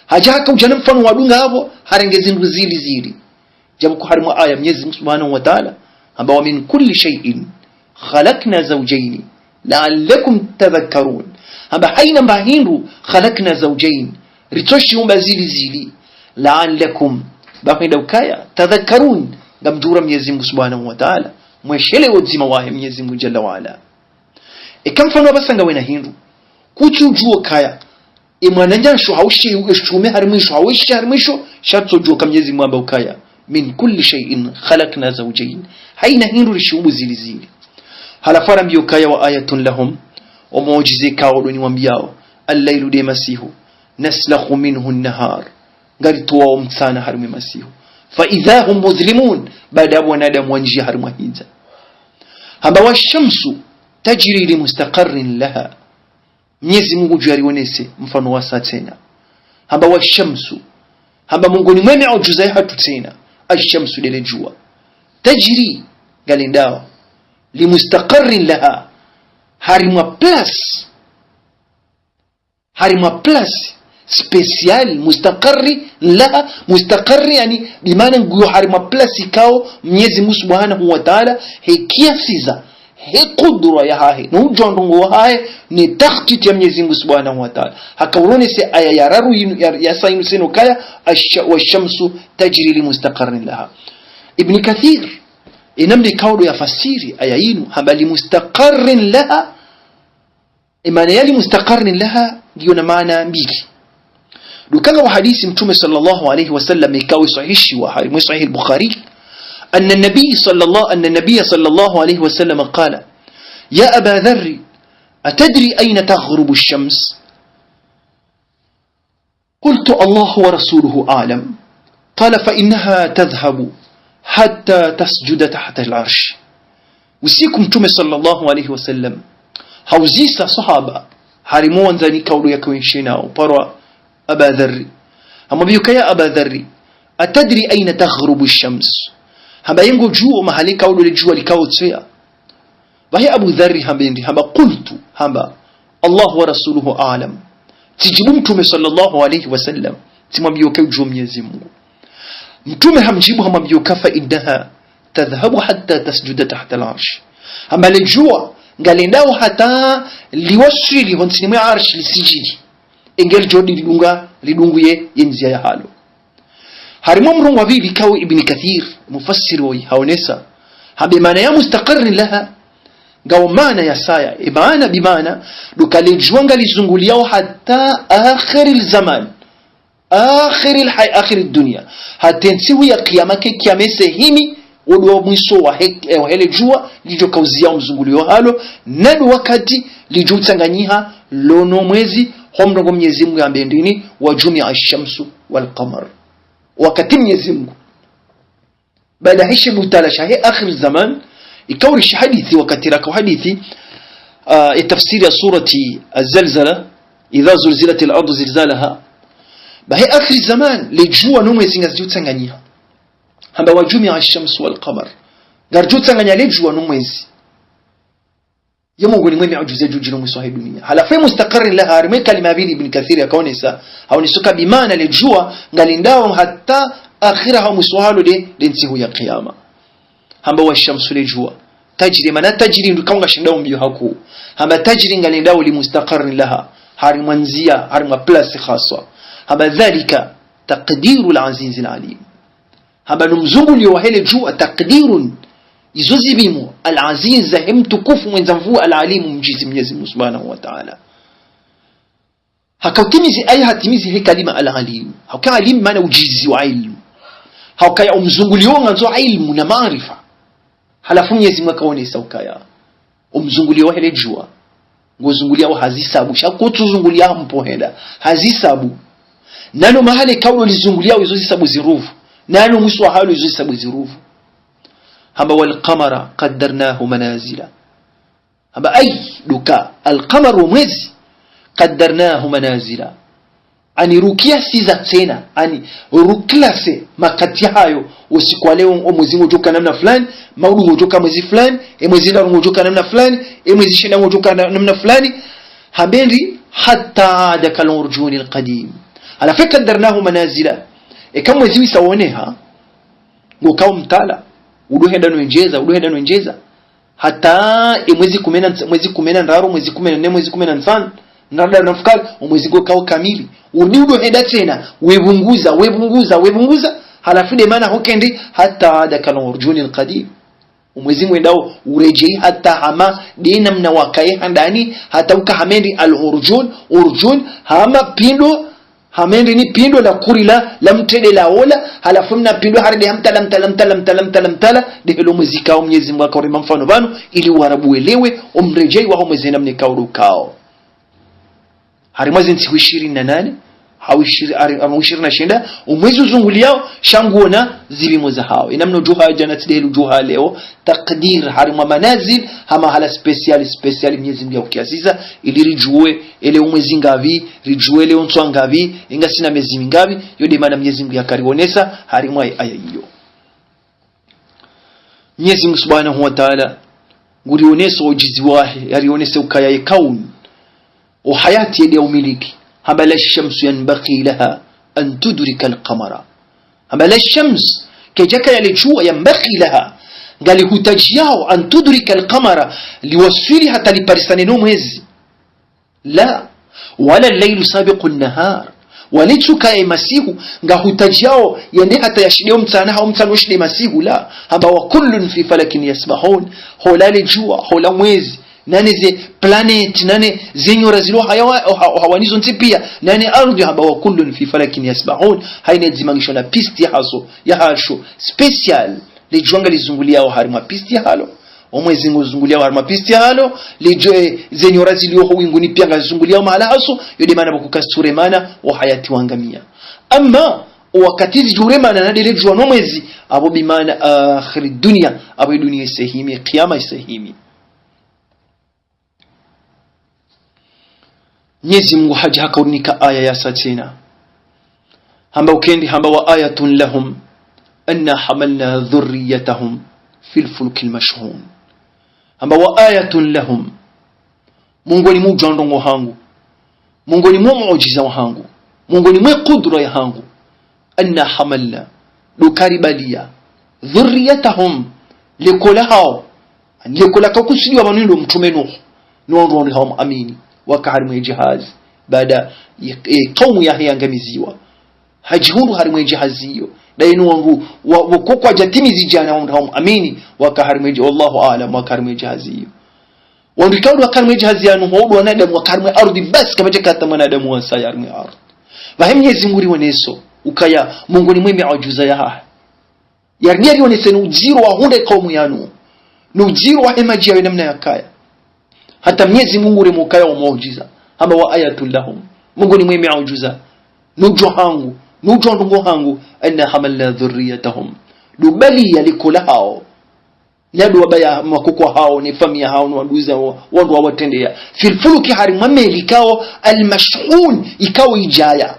Hadja hakaudja na mfano wadunga apvo, harenge zindru zili zili. Djabu ko harimwa aya Mnyezi Mungu Subhanahu wa Ta'ala hamba: ومن كل شيء خلقنا زوجين لعلكم تذكرون. Hamba haina mba hindru خلقنا زوجين, ritsoshiumba zili zili. لعلكم, ba hwenda ukaya, تذكرون, ngamdjuwa Mnyezi Mungu Subhanahu wa Ta'ala, mweshelee udzima wahe Mnyezi Mungu Jalla wa Ala. Eka mfano apvasa ngawena hindru, kutsudjuwa ukaya emwananya nsho hau she, eshume harimwa isho, hau eshe harimwa isho, sha tsodjuwa uka Mnyezi Mungu hamba ukaya: من كل شيء خلقنا زوجين. Haina hindru rishiumbu zili zili. Halafu harambiya ukaya: وآية لهم, o muujiza ikao ndo niwambiyao, الليل, nde masihu, نسلخ منه النهار, ngaritowao mtsana harimwa ye masihu. فإذا هم مظلمون, baada yapvo wanadamu wandjiya harimwa hidza. Hamba: والشمس تجري لمستقر لها. Mnyezi Mungu ngudjo yarionese mfano wasaya tsena. Hamba: والشمس. Hamba mongoni mwa ye miujiza yahatru tsena. الشمس, ndele djuwa. تجري, ngalendao. لمستقر لها. Harimwa place. Harimwa place spécial, مستقر لها, مستقر, yani, bimaana nguyo harimwa place ikao Mnyezi Mungu Subhanahu wa Ta'ala, he kiasi za, he kudra yahahe, no udjuwa ndrongo wahahe, ne takhtiti ya Mnyezi Mungu Subhanahu wa Ta'ala. Haka uronese aya ya raru yinu, ya, yasa yinu tsena ukaya, asha-, والشمس تجري لمستقر لها. Ibn Kathir, ye namna ikao ndo yafasiri aya inu, hamba لمستقر لها, ye maana ya لمستقر لها, ngiyo na maana mbili. Ndo ukaya wo hadisi Mtrume صلى الله عليه وسلم ikao isahihishiwa, harimwa Sahih al-Bukhari, أن النبي صلى الله، أن النبي صلى الله عليه وسلم قال: يا أبا ذر، أتدري أين تغرب الشمس؟ قلت: الله ورسوله أعلم. قال: فإنها تذهب حتى تسجد تحت العرش. Usiku Mtrume صلى الله عليه وسلم hauzisa sahaba, harimwa wandzani ikao ndo yaka wenshi nao, paro Aba Dharri. Hamwambia ukaya: يا أبا ذر، أتدري أين تغرب الشمس؟ Hamba ye ngodjuo mahala ikao ndo le djuwa likao tsweya? Bahi Abu Dharri hamba ndi, hamba: قلت, hamba: الله ورسوله أعلم. Tsijibu Mtrume صلى الله عليه وسلم, tsimwambia ukaya udjuo Mnyezi Mungu. Mtrume hamjibu hamwambia ukaya: فإنها تذهب حتى تسجد تحت العرش. Hamba le djuwa ngalendao hata liwaswili hontsini mwa arshi lisijidi. Enge lidjo lidunga, lidungu ye, ye ndzia yahalo. Harimwa mrongoo wa pvili ikao Ibn Kathir, mufasiri woyi, haonesa, hamba ye maana ya مستقر لها, ngao maana ya saya, ye maana bi maana, ndo ukaya le djuwa ngalizunguliao hata آخر الزمان، آخر الحي-، آخر الدنيا. Hata ye ntsihu ya kiyama, ke kiyama yise himi, wo ndo mwiso wa he-, eh, wa hele djuwa, lidjo kauziya wo mzungulio halo, na ndo wakati lidjo utsanganyiha lo no mwezi, ho mrongoo Mnyezi Mungu yamba ndini: وجمع الشمس والقمر. Wakati Mnyezi Mungu, baada hishe butala shahe آخر الزمان, ikao urishi hadisi wakati raka uhadisi, ah, ye tafsiri ya surati الزلزلة، إذا زلزلت الأرض زلزالها. Bahi آخر الزمان, le djuwa no mwezi ngazidjo utsanganyiha. Hamba: وجمع الشمس والقمر. Ngaridjo utsanganya le djuwa no mwezi. Ye mongoni mwe miujiza idjo djiri no mwiso wa he dunia. Halafu ye مستقر لها, harimwa ye kalima ya pvili Ibn Kathir yakaonesa, haonesa ukaya bi maana le djuwa ngalendao hata akhira ha mwiso wahalo nde, nde ntsihu ya kiyama. Hamba: والشمس, le djuwa, تجري, maana تجري ndo ukaya ngashindao mbio hakuu. Hamba تجري ngalendao لمستقر لها, harimwa ndzia, harimwa place khaswa. Hamba: ذلك تقدير العزيز العليم. Hamba no mzungulio wa hele djuwa, تقدير, izo zipvimo, العزيز, zahe mtukufu mwendza nvuu, العليم, mjuzi, Mnyezi Mungu Subhanahu wa Ta'ala. Haka utimizi aya hatimizi he kalima العليم. Hauka alim maana ujuzi wa ilmu. Haukaya o mzungulio ngandzo ilmu na maarifa. Halafu Mnyezi Mungu yakaonesa ukaya o mzungulio wa hele djuwa ngozunguliao ha zisabu, sha kutsu zungulia ha mpohenda, ha zisabu. Na no mahala ikao ndo lizunguliao izo zisabu ziruvu. Na no mwiso wahalo izo zisabu ziruvu. Hamba: والقمر قدرناه منازل. Hamba أي, ndo ukaya القمر, wo mwezi, قدرناه منازل. Yaani rukiasiza tsena, yaani ruclasser makati hayo, usiku wa leo o mwezi ngodjo uka namna fulani, maudu ngodjo uka mwezi fulani, e mwezi ndraru ngodjo uka namna fulani, e mwezi shenda ngodjo uka na-, namna fulani, hamba ndi: حتى عاد كالعرجون القديم. Halafu قدرناه منازل. Eka mwezi wisa woneha, ngokao mtala, udo henda no endjeza, udo henda no endjeza. Hata e mwezi kume na ntsa-, mwezi kume na ndraru, mwezi kume na nne, mwezi kume na ntsanu, na ndraru na mfukare, o mwezi ngokao kamili. Urudi udo henda tsena, wepvunguza, wepvunguza, wepvunguza, halafu nde maana hoka ndi: حتى عاد كالعرجون القديم. O mwezi ngwendao uredjei hata hama nde namna wakaye handani, hata uka hama ndi al-urjun, urjun, hama pindo, hama ndi ni pindo la kuri la, la mtrende la ola, halafu mna pindo harudi ha mtala, mtala, mtala, mtala, mtala, mtala, nde helo mwezi kao Mnyezi Mungu yakaurema mfano pvanu, ili Waarabu welewe o mredjei waho mwezi namna ikao ndo ukao. Harimwa ze ntsihu ishirini na nane, hau ishiri-, hari-, hau ishirini na shenda, o mwezi uzunguliao, sha nguona zipvimo zahao. Ina mna udjuha djana tsi nde heli udjuha leo, takdir, harimwa manazil, ha mahala spécial, spécial, Mnyezi Mungu yaukiasiza, ili ridjuwe, ele o mwezi ngapvi, ridjuwe ele o ntswa ngapvi, inga sina mezi mingapvi, yo nde maana Mnyezi Mungu yakarionesa, harimwa ye aya iyo. Mnyezi Mungu Subhanahu wa Ta'ala, ngurioneso o ujuzi wahe, yarionese ukaya ye kauni, o hayati yende ya umiliki. Hamba: لا الشمس ينبغي لها أن تدرك القمر. Hamba: لا الشمس, kayidjakaya le djuwa, ينبغي لها, ngalihutajiao, أن تدرك القمر, liwaswili hata liparisane no mwezi. La, ولا الليل سابق النهار, Walitsuka ye masihu, ngahutadjao yende hata yashinde omtsana, hau mtsana ushinde masihu, la. Hamba, "Wa kullun fi falakin yasbahun." Hola le djuwa, hola mwezi, nane ze planète, nane ze nyora zilo haya wa-, oha-, ohawani zontsi pia, nane ardhwi, hamba, "Wa kullun fi falakin yasbahun." Haina dzimangisho na piste yahazo, yahasho, spécial. Le djuwa ngalizunguliao harimwa piste yahalo. Omwezi nguzunguliao harimwa piste yahalo, le djuwa, eh, ze nyora zilio ho winguni pia ngazizunguliao mahala hazo, yo de mana pvo kukasitsuremana, ohayati wangamia. Amma, owakati zidjuremana na de le djuwa no mwezi, apvo bimana akhiri dunia, apvo ye dunia isehimi, kiyama isehimi. Mnyezi Mungu hadja haka urinika aya yasa tsena. Hamba ukendi, hamba, "Wa ayatun lahum anna hamalna dhurriyatahum fil fulkil mashhun." Hamba, "Wa ayatun lahum," mongoni mwa udjuwa ndrongo hangu, mongoni mwa muujiza wahangu, mongoni mwa kudura yahangu, "anna hamalna," do karibalia, "dhurriyatahum," lekola hao, lekola kakusudiwa pvanu ndo mtrume Nuhu, no wandru wandru hao muamini, waka harimwa ye djahazi, baada ye, ye kaumu yahe yangamiziwa. Hadjihundru harimwa ye djahazi iyo. Daye no wandru wa, wa koko wadjatimizi djana wandru hao muamini, waka harimwa ye dja-, wallahu aalam, waka harimwa ye djahazi iyo. Wandru ikao waka harimwa ye djahazi ya Nuhu, wandru wanadamu waka harimwa ye ardhwi basi, kapvadjaka hata mwanadamu wasaya harimwa ye ardhwi. Pvahe Mnyezi Mungu rioneso, ukaya mongoni mwe miujiza yahahe. Yaridia rionese no udziro wa hundra ye kaumu ya Nuhu. No udziro wahe madji yawe namna yakaya. Hata Mnyezi Mungu urema ukaya wa muujiza. Hamba, "Wa ayatun lahum." Mongoni mwe miujiza. No udjuwa hangu. No udjuwa ndrongo hangu. "Anna hamalna dhurriyatahum." Do balia lekola hao. Nado wabaya makoko hao, ne famiyi hao, no wanduza wa-, wandru wawatrendeya. Fil fuluki, harimwa meli ikao, al mashhun, ikao idjaya.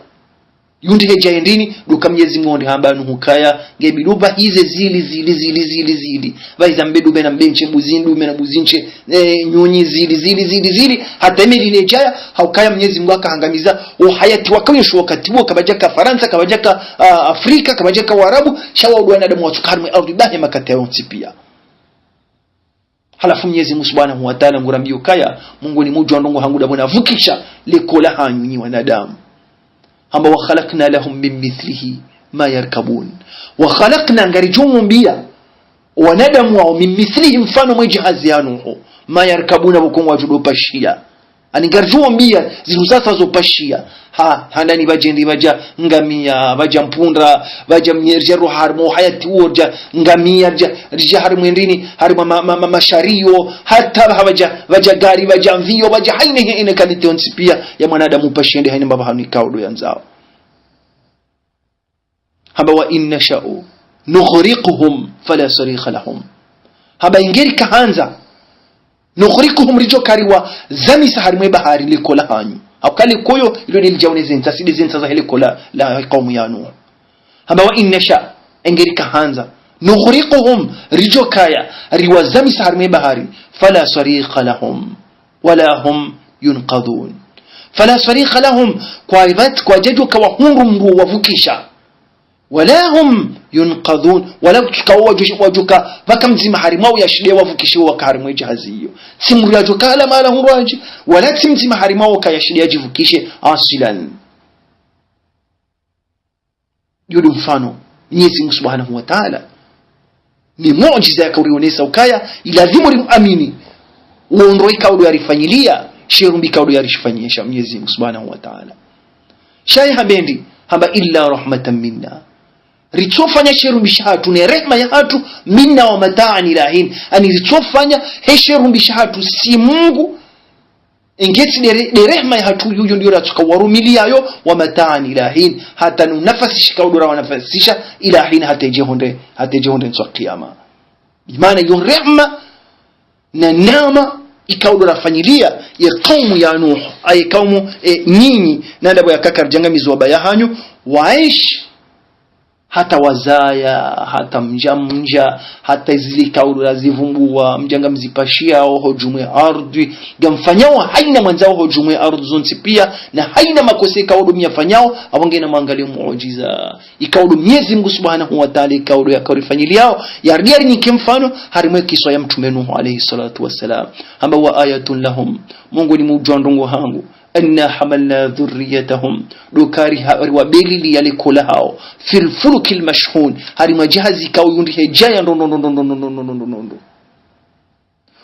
Yundri hedja yendrini, do ka Mnyezi Mungu ondri hamba Nuhu ukaya, nge bidu pvahize zili, zili, zili, zili, zili. Pvahiza mbe dume na mbe ntshe, mbuzi ndume na mbuzi ntshe, eh, nyunyi zili, zili, zili, zili. Hata ye meli ne idjaya, ha ukaya Mnyezi Mungu aka hangamiza, ohayati waka unyesho wakati wo, kapvadjaka Farantsa, kapvadjaka, ah, Afrika, kapvadjaka Warabu, sha wandru wanadamu watsuka harimwa ye ardhwi pvahe makati yontsi pia. Halafu Mnyezi Mungu Subhanahu wa Ta'ala ngurambiyo ukaya, mongoni mwa udjuwa ndrongo hangu dapvo navukisha lekola hanyu nyi wanadamu. Hamba, "Wa khalaqna lahum min mithlihi ma yarkabun." Wa khalaqna, ngaridjo waumbia wanadamu wao, min mithlihi, mfano mwe djahazi ya Nuhu, ma yarkabuna, pvo kongwadjo do pashiya. Ani ngaridjo waumbia zindru zasa zo pashiya. Ha, handani pvadjendi pvadja ngamia, pvadja mpundra, pvadja mnyerja roha harimwa uhayati uwo, ridja ngamia, ridja, ridja harimwa ndrini, harimwa ma, ma, ma, mashariyo, hata pvaha pvadja, pvadja gari, pvadja mviyo, pvadja haina he ine kalite yontsi pia ya mwanadamu upashiya nde haina mbapvi hanu ikao do yandzao. Hamba, "Wa in nasha'u nughriqhum fala sarikha lahum." Hamba, inge rikahandza, nughriqhum, ridjo kariwazamisa harimwa ye bahari lekola hanyu. Hauka lekoyo, ilo de lidjaone zentsa, si de zentsa zahe lekola la kaumu ya Nuhu. Hamba, "Wa in nasha," inge rikahandza, "nughriqhum," ridjo kaya, riwazamisa harimwa ye bahari, "fala sarikha lahum." Wala hum yunqadhun. Fala sarikha lahum, kwa ivat-, kwadjadjoka wahundru mndru wavukisha. Wala hum yunqadhun, wala kutsuka wadjo-, wadjoka pvaka mdzima harimwao yashinde wavukishe waka harimwa ye djahazi iyo. Tsi mndru yadjoka hala mahala hundru hadji, wala tsi mdzima harimwao ka yashinde yadjivukishe aslan. Yo de mfano, Mnyezi Mungu Subhanahu wa Ta'ala, ni muujiza yaka urionesa ukaya, ilazimu rimuamini, wo ndro ikao do yarifanyilia, sherumbi ikao do yarishifanyisha Mnyezi Mungu Subhanahu wa Ta'ala. Sha ye hamba ndi, hamba, "Illa rahmatan minna." Ritsofanya sherumbi shahatru, ne rehma yahatru, minna wa mata'an ila hin. Ani ritsofanya he sherumbi shahatru, si Mungu, ingetsi de re-, de rehma yahatru yuyu ndiyo ratsuka warumiliayo, wa mata'an ila hin. Hata no unafasisha ikao do rawanafasisha, ila hin, hata idje hondre, hata idje hondre ntsu ya kiyama. Bimaana yo rehma na neema ikao do rafanyilia ye kaumu ya Nuhu, aye kaumu, e, nyinyi, na ndapvo yakaka ridjangamizwa baba yahanyu, waenshi. Hata wazaya, hata mdja mdja, hata zile ikao do razivumbuwa, mdja ngamzipashiao hodju mwe ardhwi, ngamfanyao haina mwandzao hodju mwe ardhwi zontsi pia, na haina makosa ikao do myafanyao, apvo ngena mwangalie muujiza ikao do Mnyezi Mungu Subhanahu wa Ta'ala ikao do yaka urifanyiliao, yaridi yarinike mfano, harimwa ye kiswa ya Mtrume Nuhu alayhi salatu wassalam. Hamba, "Wa ayatun lahum," mongoni mwa udjuwa ndrongo hangu, أنا حملنا ذريتهم, ndo ukaya ha-, riwabelili yale kola hawo, في الفلك المشحون, harimwa djahazi ikao yundri hedjaya ndo ndo ndo ndo ndo ndo ndo ndo ndo ndo ndo.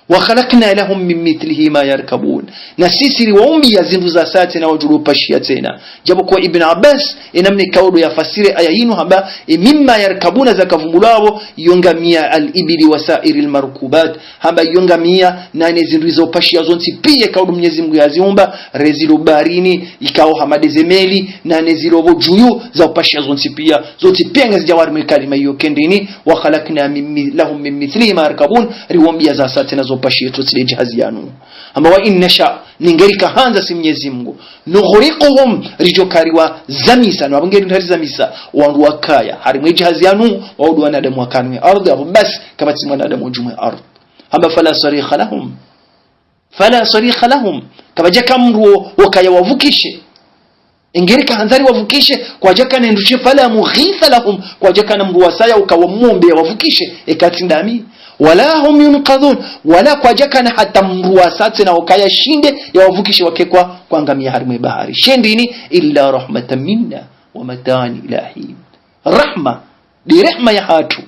وخلقنا لهم من مثله ما يركبون. Na sisi riwaumbiya zindru za saya tsena wadjo upashia tsena. Djapokuwa Ibn Abbas, enamna ikao ndo yafasiri aya yinu hamba, e مما يركبون zakavumbulwa apvo, yo ngamia الإبل وسائر المركوبات. Hamba yo ngamia, na ne zindru izo upashia zontsi pia ikao ndo Mnyezi Mungu yaziumba, re zilo baharini, ikao hama nde ze meli, na ne zilo pvo dju za upashia zontsi pia, zontsi pia ngazidjao harimwa ye kalima iyo kendeni, وخلقنا من م-, لهم من مثله ما يركبون, riwaumbiya za saya tsena zo upashia zontsi nde djahazi yanu. Hamba وإن نشأ, ningeri kahandza si Mnyezi Mungu, نغرقهم, ridjo kaya riwazamisa, no apvo ngeri ndo harizamisa, wandru wakaya harimwa ye djahazi yanu, wao ndo wanadamu wakana ye ardhi, apvo basi, kapvatsi mwanadamu dju mwe ardhi. Hamba فلا صريخ لهم. فلا صريخ لهم. Kapvadjaka mndru wo, wo ukaya wavukishe. Engeri kahandza riwavukishe, kwadjakana mndru she, فلا مغيث لهم. Kwadjakana mndru wasaya uka wamombe yawavukishe, eka tsi ndami. ولا هم ينقذون. Wala kwadjakana hata mndru wasaya tsena ukaya shinde yawavukishe wake kwa, kwa ngamia harimwa ye bahari. Shendeni, إلا رحمة منا ومتاعا إلى حين. Rahma, nde rehma yahatru,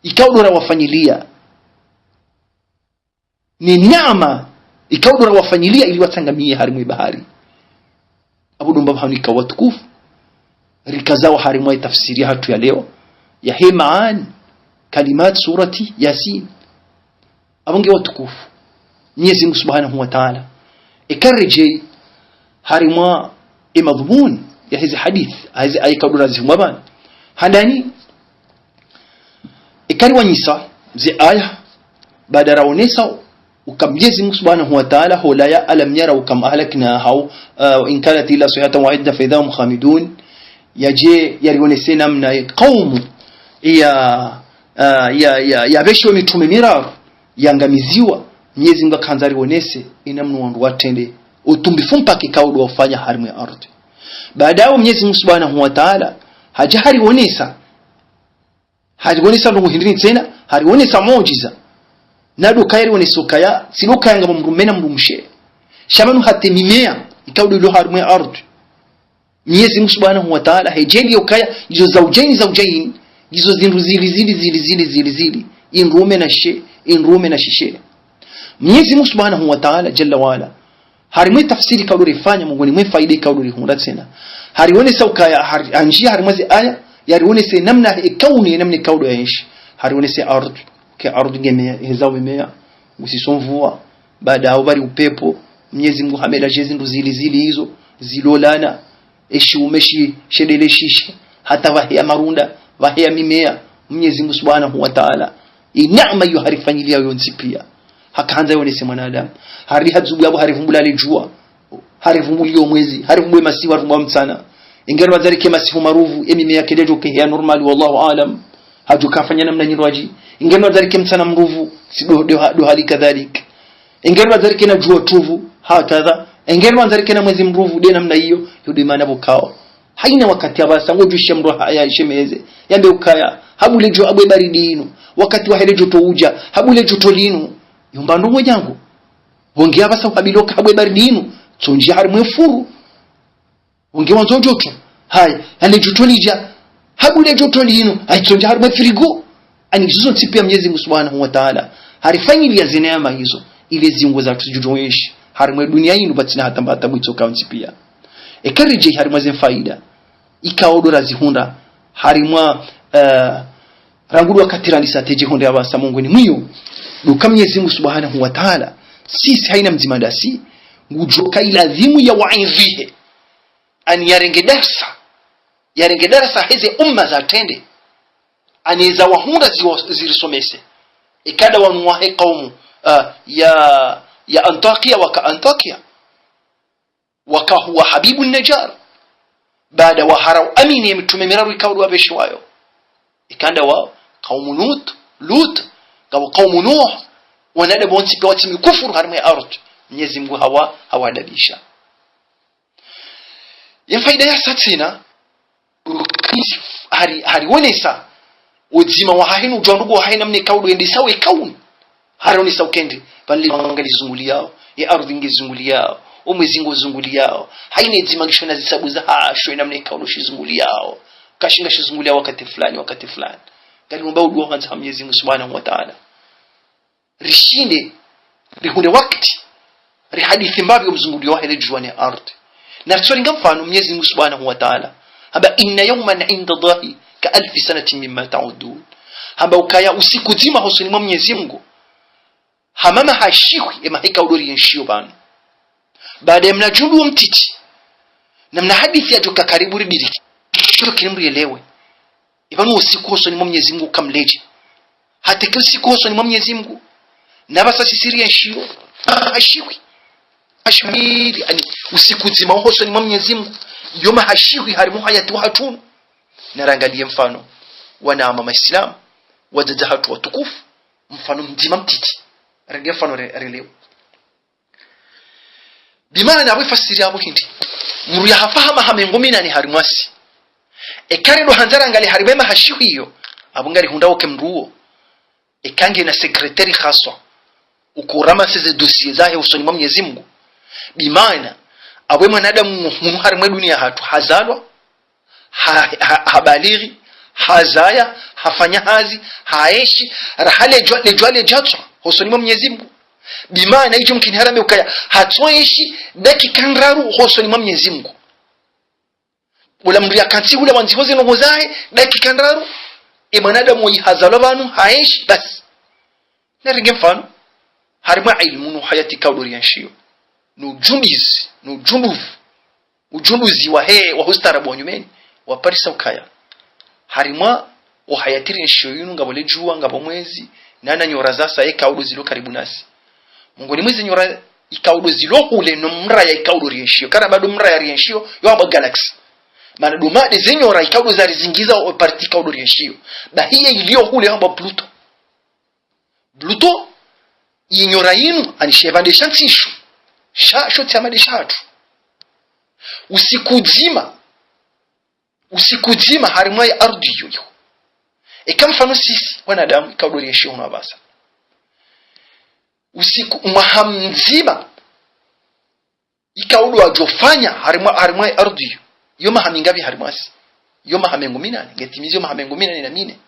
ikao ndo rawafanyiliya. Ni neema ikao ndo rawafanyiliya ili watsangamiye harimwa ye bahari. Apvo ndo mbapvi hanu ikao watukufu, rikazawa harimwa ye tafsiri yahatru ya leo, yahe maani, kalimat surati Yasin. Apvo nge watukufu, Mnyezi Mungu Subhanahu wa Ta'ala, eka riredjei harimwa ye madhumuni yaheze hadith, heze aya ikao ndo razihundra pvanu. Handani, eka riwanyisa ze aya, baada raonesa uka Mnyezi Mungu Subhanahu wa Ta'ala, ho ulaya ألم يروا كم أهلكنا hau, ah, وإن كانت إلا صيحة واحدة فإذا هم خامدون. Yadje yarionese namna ye kaumu ya, ah, ya, ya, ya pveshiwa mitrume miraru, yangamiziwa. Mnyezi Mungu hakahandza yarionese enamna wandru watrende utrumbifu mpaka ikao ndo wafanya harimwa ye ardhi. Baada yaho Mnyezi Mungu Subhanahu wa Ta'ala hadja harionesa, harionesa ndrongo hindrini tsena, harionesa muujiza. Na ndo ukaya yarionesa ukaya, tsi ndo ukaya ngapvo mdrume na mdrumshe. Sha pvanu hata ye mimea ikao ndo ilo harimwa ye ardhi, Mnyezi Mungu Subhanahu wa Ta'ala hedjeli ukaya ngizo zawjaini zawjaini, ngizo zindru zili zili zili zili zili zili, ye ndrume na she, ye ndrume na shishe. Mnyezi Mungu Subhanahu wa Ta'ala, Jalla wa Ala, harimwa ye tafsiri ikao ndo rifanya, mongoni mwe faida ikao ndo rihundra tsena, harionesa ukaya, hari-, handjia harimwa ze aya, yarionese namna ye kauni, ye namna ikao ndo yaenshi. Harionese ardhi, ke ardhi nge mea, heza we mea, ngusiso mvua, baada yaho pvwari upepvo, Mnyezi Mungu hamela dje zindru zili zili izo, zilolana, ye shiume shi-, shedele shishe, hata pvaheya marunda, pvaheya mimea, Mnyezi Mungu Subhanahu wa Ta'ala. Ye neema iyo harifanyiliya yontsi pia. Hakahandza yarionese mwanadamu. Hari hadzubu yapvo harivumbula le djuwa, harivumbuliya ye mwezi, harivumbua ye masihu, harivumbua mtsana. Engeri pvadzarike masihu marupvu, ye mimea kayidjo uka heya normal, wallahu aalam. Hadjo uka hafanya namna nyindji. Engeri pvadzarike mtsana mrupvu, tsi ndo, ndo, ndo hali kadhalika. Engeri pvadzarike na djuwa tupvu, hakadha. Engeri pvadzarike na mwezi mrupvu, nde namna iyo, yo nde maana pvo ikao, haina wakati apvasa, ngodjo ushiya mdru ha-, yashemeze, yambe ukaya, habu le djo-, habu ye baridi inu, wakati wahe le joto udja, habu le joto linu. Yo mba ndrongo djangu. Pvonge apvasa uhabiloka habu ye baridi inu, tsondji harimwa ye furu. Pvonge wandzo joto. Haya, yale joto lidja, habu le joto linu, haya tsondji harimwa ye frigo. Yaani, izo zontsi pia Mnyezi Mungu Subhanahu wa Ta'ala harifanyiliya ze neema izo, ile ziungo zatru zidjo enshi harimwa ye dunia inu, pvatsina hata mba tabu itsoka yontsi pia. Eka ridje harimwa ze faida ikao ndo razihundra harimwa, eh, rangu ndo wakati randisa tedje hondre apvasa, mongoni mwayo, ndo uka Mnyezi Mungu Subhanahu wa Ta'ala, sisi haina mdzima ndasi, ngudjo uka ilazimu yawaidhihe. Yaani yarenge darsa, yarenge darsa heze umma zatrende. Yaani eza wahundra ziwa-, zirisomese. Ikao ndo wanu wahe kaumu, ah, ya, ya Antakiya, waka Antakiya. Waka huwa Habibu Najjar. Baada wahara uamini ye mitrume miraru ikao ndo wapveshiwayo. Ikao ndo wao, kaumu Lut, Lut, ngapvo kaumu Nuh, wanadamu wontsi pia watsimi kufuru harimwa ye ardhi. Mnyezi Mungu hawa-, hawaadabisha. Ye faida ya sa tsena, hari-, harionesa udzima wahahe no udjwandugu wahahe namna ikao ndo yendesao ye kauni. Harionesa ukaya, pvanu le djuwa ngalizunguliyao, ye ardhi ngizunguliyao, Omwezi ngozunguliyao. Haina edzima ngisho na zisabu zahasho, ina mna ikao ndo shizunguliyao. Kashi ngashizunguliyao wakati fulani, wakati fulani. Ngarimomba udua hwandza ha Mnyezi Mungu Subhanahu wa Ta'ala. Rishinde, rihundre wakati, rihadisi mbapvi omzunguliyo wahe le djuwa ne ardhi. Na ritsolinga mfano Mnyezi Mungu Subhanahu wa Ta'ala. Hamba, إن يوما عند الله كألف سنة مما تعدون. Hamba ukaya usiku dzima hosoni mwa Mnyezi Mungu, hama maha shihwi emaha ikao ndo rienshiyo pvanu. Baada ya mna djumbe wo mtiti, na mna hadisi yadjoka karibu ridiriki. Shiro kile mrielewe. Ipvanu usiku hosoni mwa Mnyezi Mungu kamledje. Hata eka usiku hosoni mwa Mnyezi Mungu, na pvasa sisi rienshiyo, maha shihwi. Maha shihwi, ani, usiku dzima hosoni mwa Mnyezi Mungu, yo maha shihwi harimwa uhayati wahatru unu. Na rangaliye mfano, wananya Maislamu, wadzadze hatru watukufu, mfano mdzima mtiti. Renge mfano re-, relewe. Bimaana apvo ifasiri apvo hindri. Mdru yahafa ha maha mengo minane harimwasi. Eka ridjo handza rangalie harimwa emaha shihwi iyo, apvo ngarihundrao uka mdru uwo, eka ngena secrétaire haswa, uka uramasse ze dossier zahe usoni mwa Mnyezi Mungu. Bimaana, apvo mwanadamu hunu harimwa edunia hatru hazalwa, ha, ha, habalighi, hazaya, hafanya hazi, haenshi, raha le djuwa, le djuwa ledjatswa hosoni mwa Mnyezi Mungu. Bimaana idjo mkini harambe ukaya, hatsoenshi dakika ndraru hosoni mwa Mnyezi Mungu. Ula mdru yakantsi hula wandziho ze ndrongoo zahe, dakika ndraru, e mwanadamu oyi hazalwa pvanu, haenshi, basi. Na renge mfano, harimwa ilmu no uhayati ikao ndo rienshiyo. No udjumbizi, no udjumbuvu. Udjumbuzi wahe, waho ustaarabu wa nyumeni, waparisa ukaya. Harimwa uhayati rienshiyo yunu ngapvo le djuwa, ngapvo mwezi, na na nyora zasa ikao ndo zilo karibu nasi. Mongoni mwa ze nyora ikao ndo zilo hule no mraya ikao ndo rienshiyo. Karamba ndo mraya rienshiyo, yo hambwa galaxie. Mana ndo made ze nyora ikao ndo zarizingiza o parti ikao ndo rienshiyo. Bahi ye iliyo hule yo hambwa Pluto. Pluto, ye nyora yinu, ani shepvandre sha ntsi isho. Sha, sho tsi amade sha hatru. Usiku dzima, usiku dzima harimwa ye ardhi iyo iyo. Eka mfano sisi, wanadamu, ikao ndo rienshiyo hunu apvasa. Usiku, mwaha mdzima, ikao ndo wadjofanya harimwa, harimwa ye ardhi iyo. Yo maha mingapvi harimwasi? Yo maha mengo minane, ngetimizi yo maha mengo minane na mine.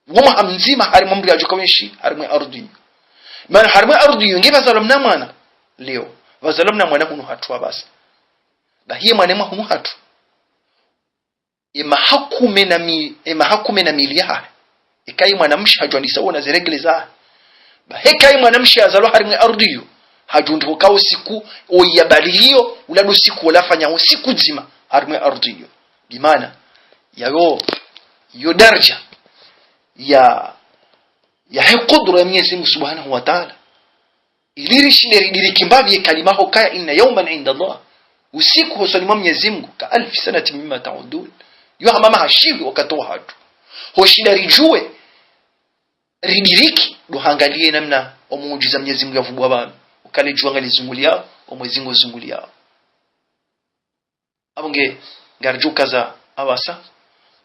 Wo mwaha mdzima harimwa mdru yadjoka wenshi, harimwa ye ardhi iyo. Mana harimwa ye ardhi iyo, nge pvazalwa mna mwana, leo. Pvazalwa mna mwana hunu hatru apvasa. Bahi ye mwana mwa hunu hatru. Emaha kume na mi-, emaha kume na mili yahahe. Eka ye mwanamshe hadjwandisa wona ze règles zahe. Bahi eka ye mwanamshe yazalwa harimwa ye ardhi iyo, hadjundriho ka usiku, oyi yabalighiyo, ula ndo usiku ola afanya usiku dzima, harimwa ye ardhi iyo. Bimaana, yayo, yo daraja, ya, yahe kudura ya Mnyezi Mungu Subhanahu wa Ta'ala. Ili rishinde ridiriki mbapvi ye kalima hukaya إن يوما عند الله. Usiku hosoni mwa Mnyezi Mungu كألف سنة مما تعدون. Yo hama maha shihwi wakati wahatru. Hoshinda ridjuwe, ridiriki, ndo hangalie namna omuujiza Mnyezi Mungu yavubwa pvanu. Uka le djuwa ngalizunguliyao, omwezi ngozunguliyao. Apvo nge, ngaridjo ukaza apvasa,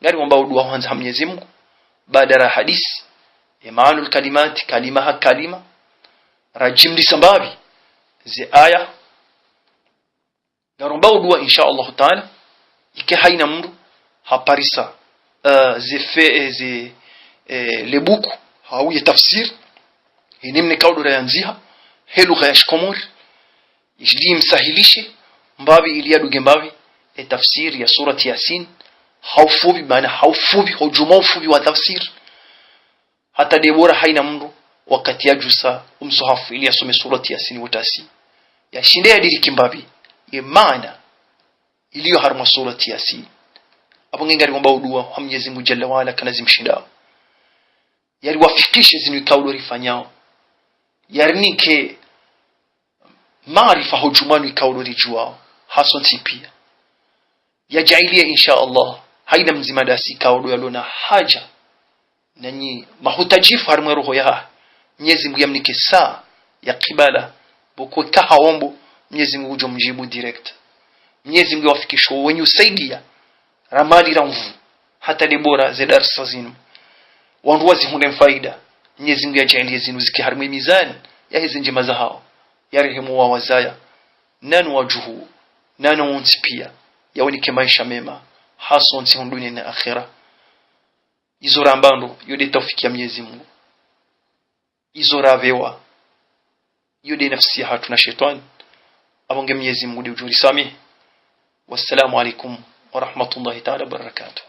ngarimomba udua hwandza ha Mnyezi Mungu, baada ra hadisi, ye maanul kalimati, kalima ha kalima, radjimlisa mbapvi, ze aya, ngaromba udua, insha Allahu Ta'ala, ike haina mdru, haparisa, eh, ze fe-, eh, ze, eh, le buku, hau ye tafsiri, hini mna ikao ndo rayandziha, he lugha ya shikomori, ili imsahilishe mbapvi ili yadunge mbapvi e tafsiri ya surati Yasin, ha ufupvi, maana ha ufupvi, ho djuma ufupvi wa tafsiri. Hata de bora haina mdru wakati yadjusa omswahafu ili yasome surati Yasin wotasi, yashinde yadiriki mbapvi ye maana iliyo harumwa surati Yasin. Apvo nge ngarimomba udua ha Mnyezi Mungu Jalla wa Ala kana zimshindao. Yariwafikishe zinu ikao ndo rifanyao. Yarinike maarifa ho djumwa nu ikao ndo ridjuwao. Hasontsi pia. Yadjaaliye, insha Allah, haina mdzima dasi ikao ndo yalo na haja, nanyi mahutadjifu harimwa ye roho yahahe. Mnyezi Mungu yamnike saa ya kibala, pvoko eka haombo, Mnyezi Mungu ngudjo mdjibu direct. Mnyezi Mungu yawafikishe wenyi usaidia, ra mali ra nvu, hata de bora ze darsa zinu. Wandru wazihundre mfaida, Mnyezi Mungu yadjaaliye zinu zike harimwa ye mizani yahe ze ndjema zahao, yarehemu wawazaya. nanu wadjuhu, nanu wontsi piya, yawanike maesha mema, hasontsi hunu duniya na akhera. Izo ramba ndo, iyo nde taufiki ya Mnyezi Mungu. Izo ravewa, iyo nde nafsi yahatru na shetwani. Apvo nge Mnyezi Mungu nde udjo risamihi. Wassalamu alaikum wa rahmatullahi ta'ala wa barakatuh.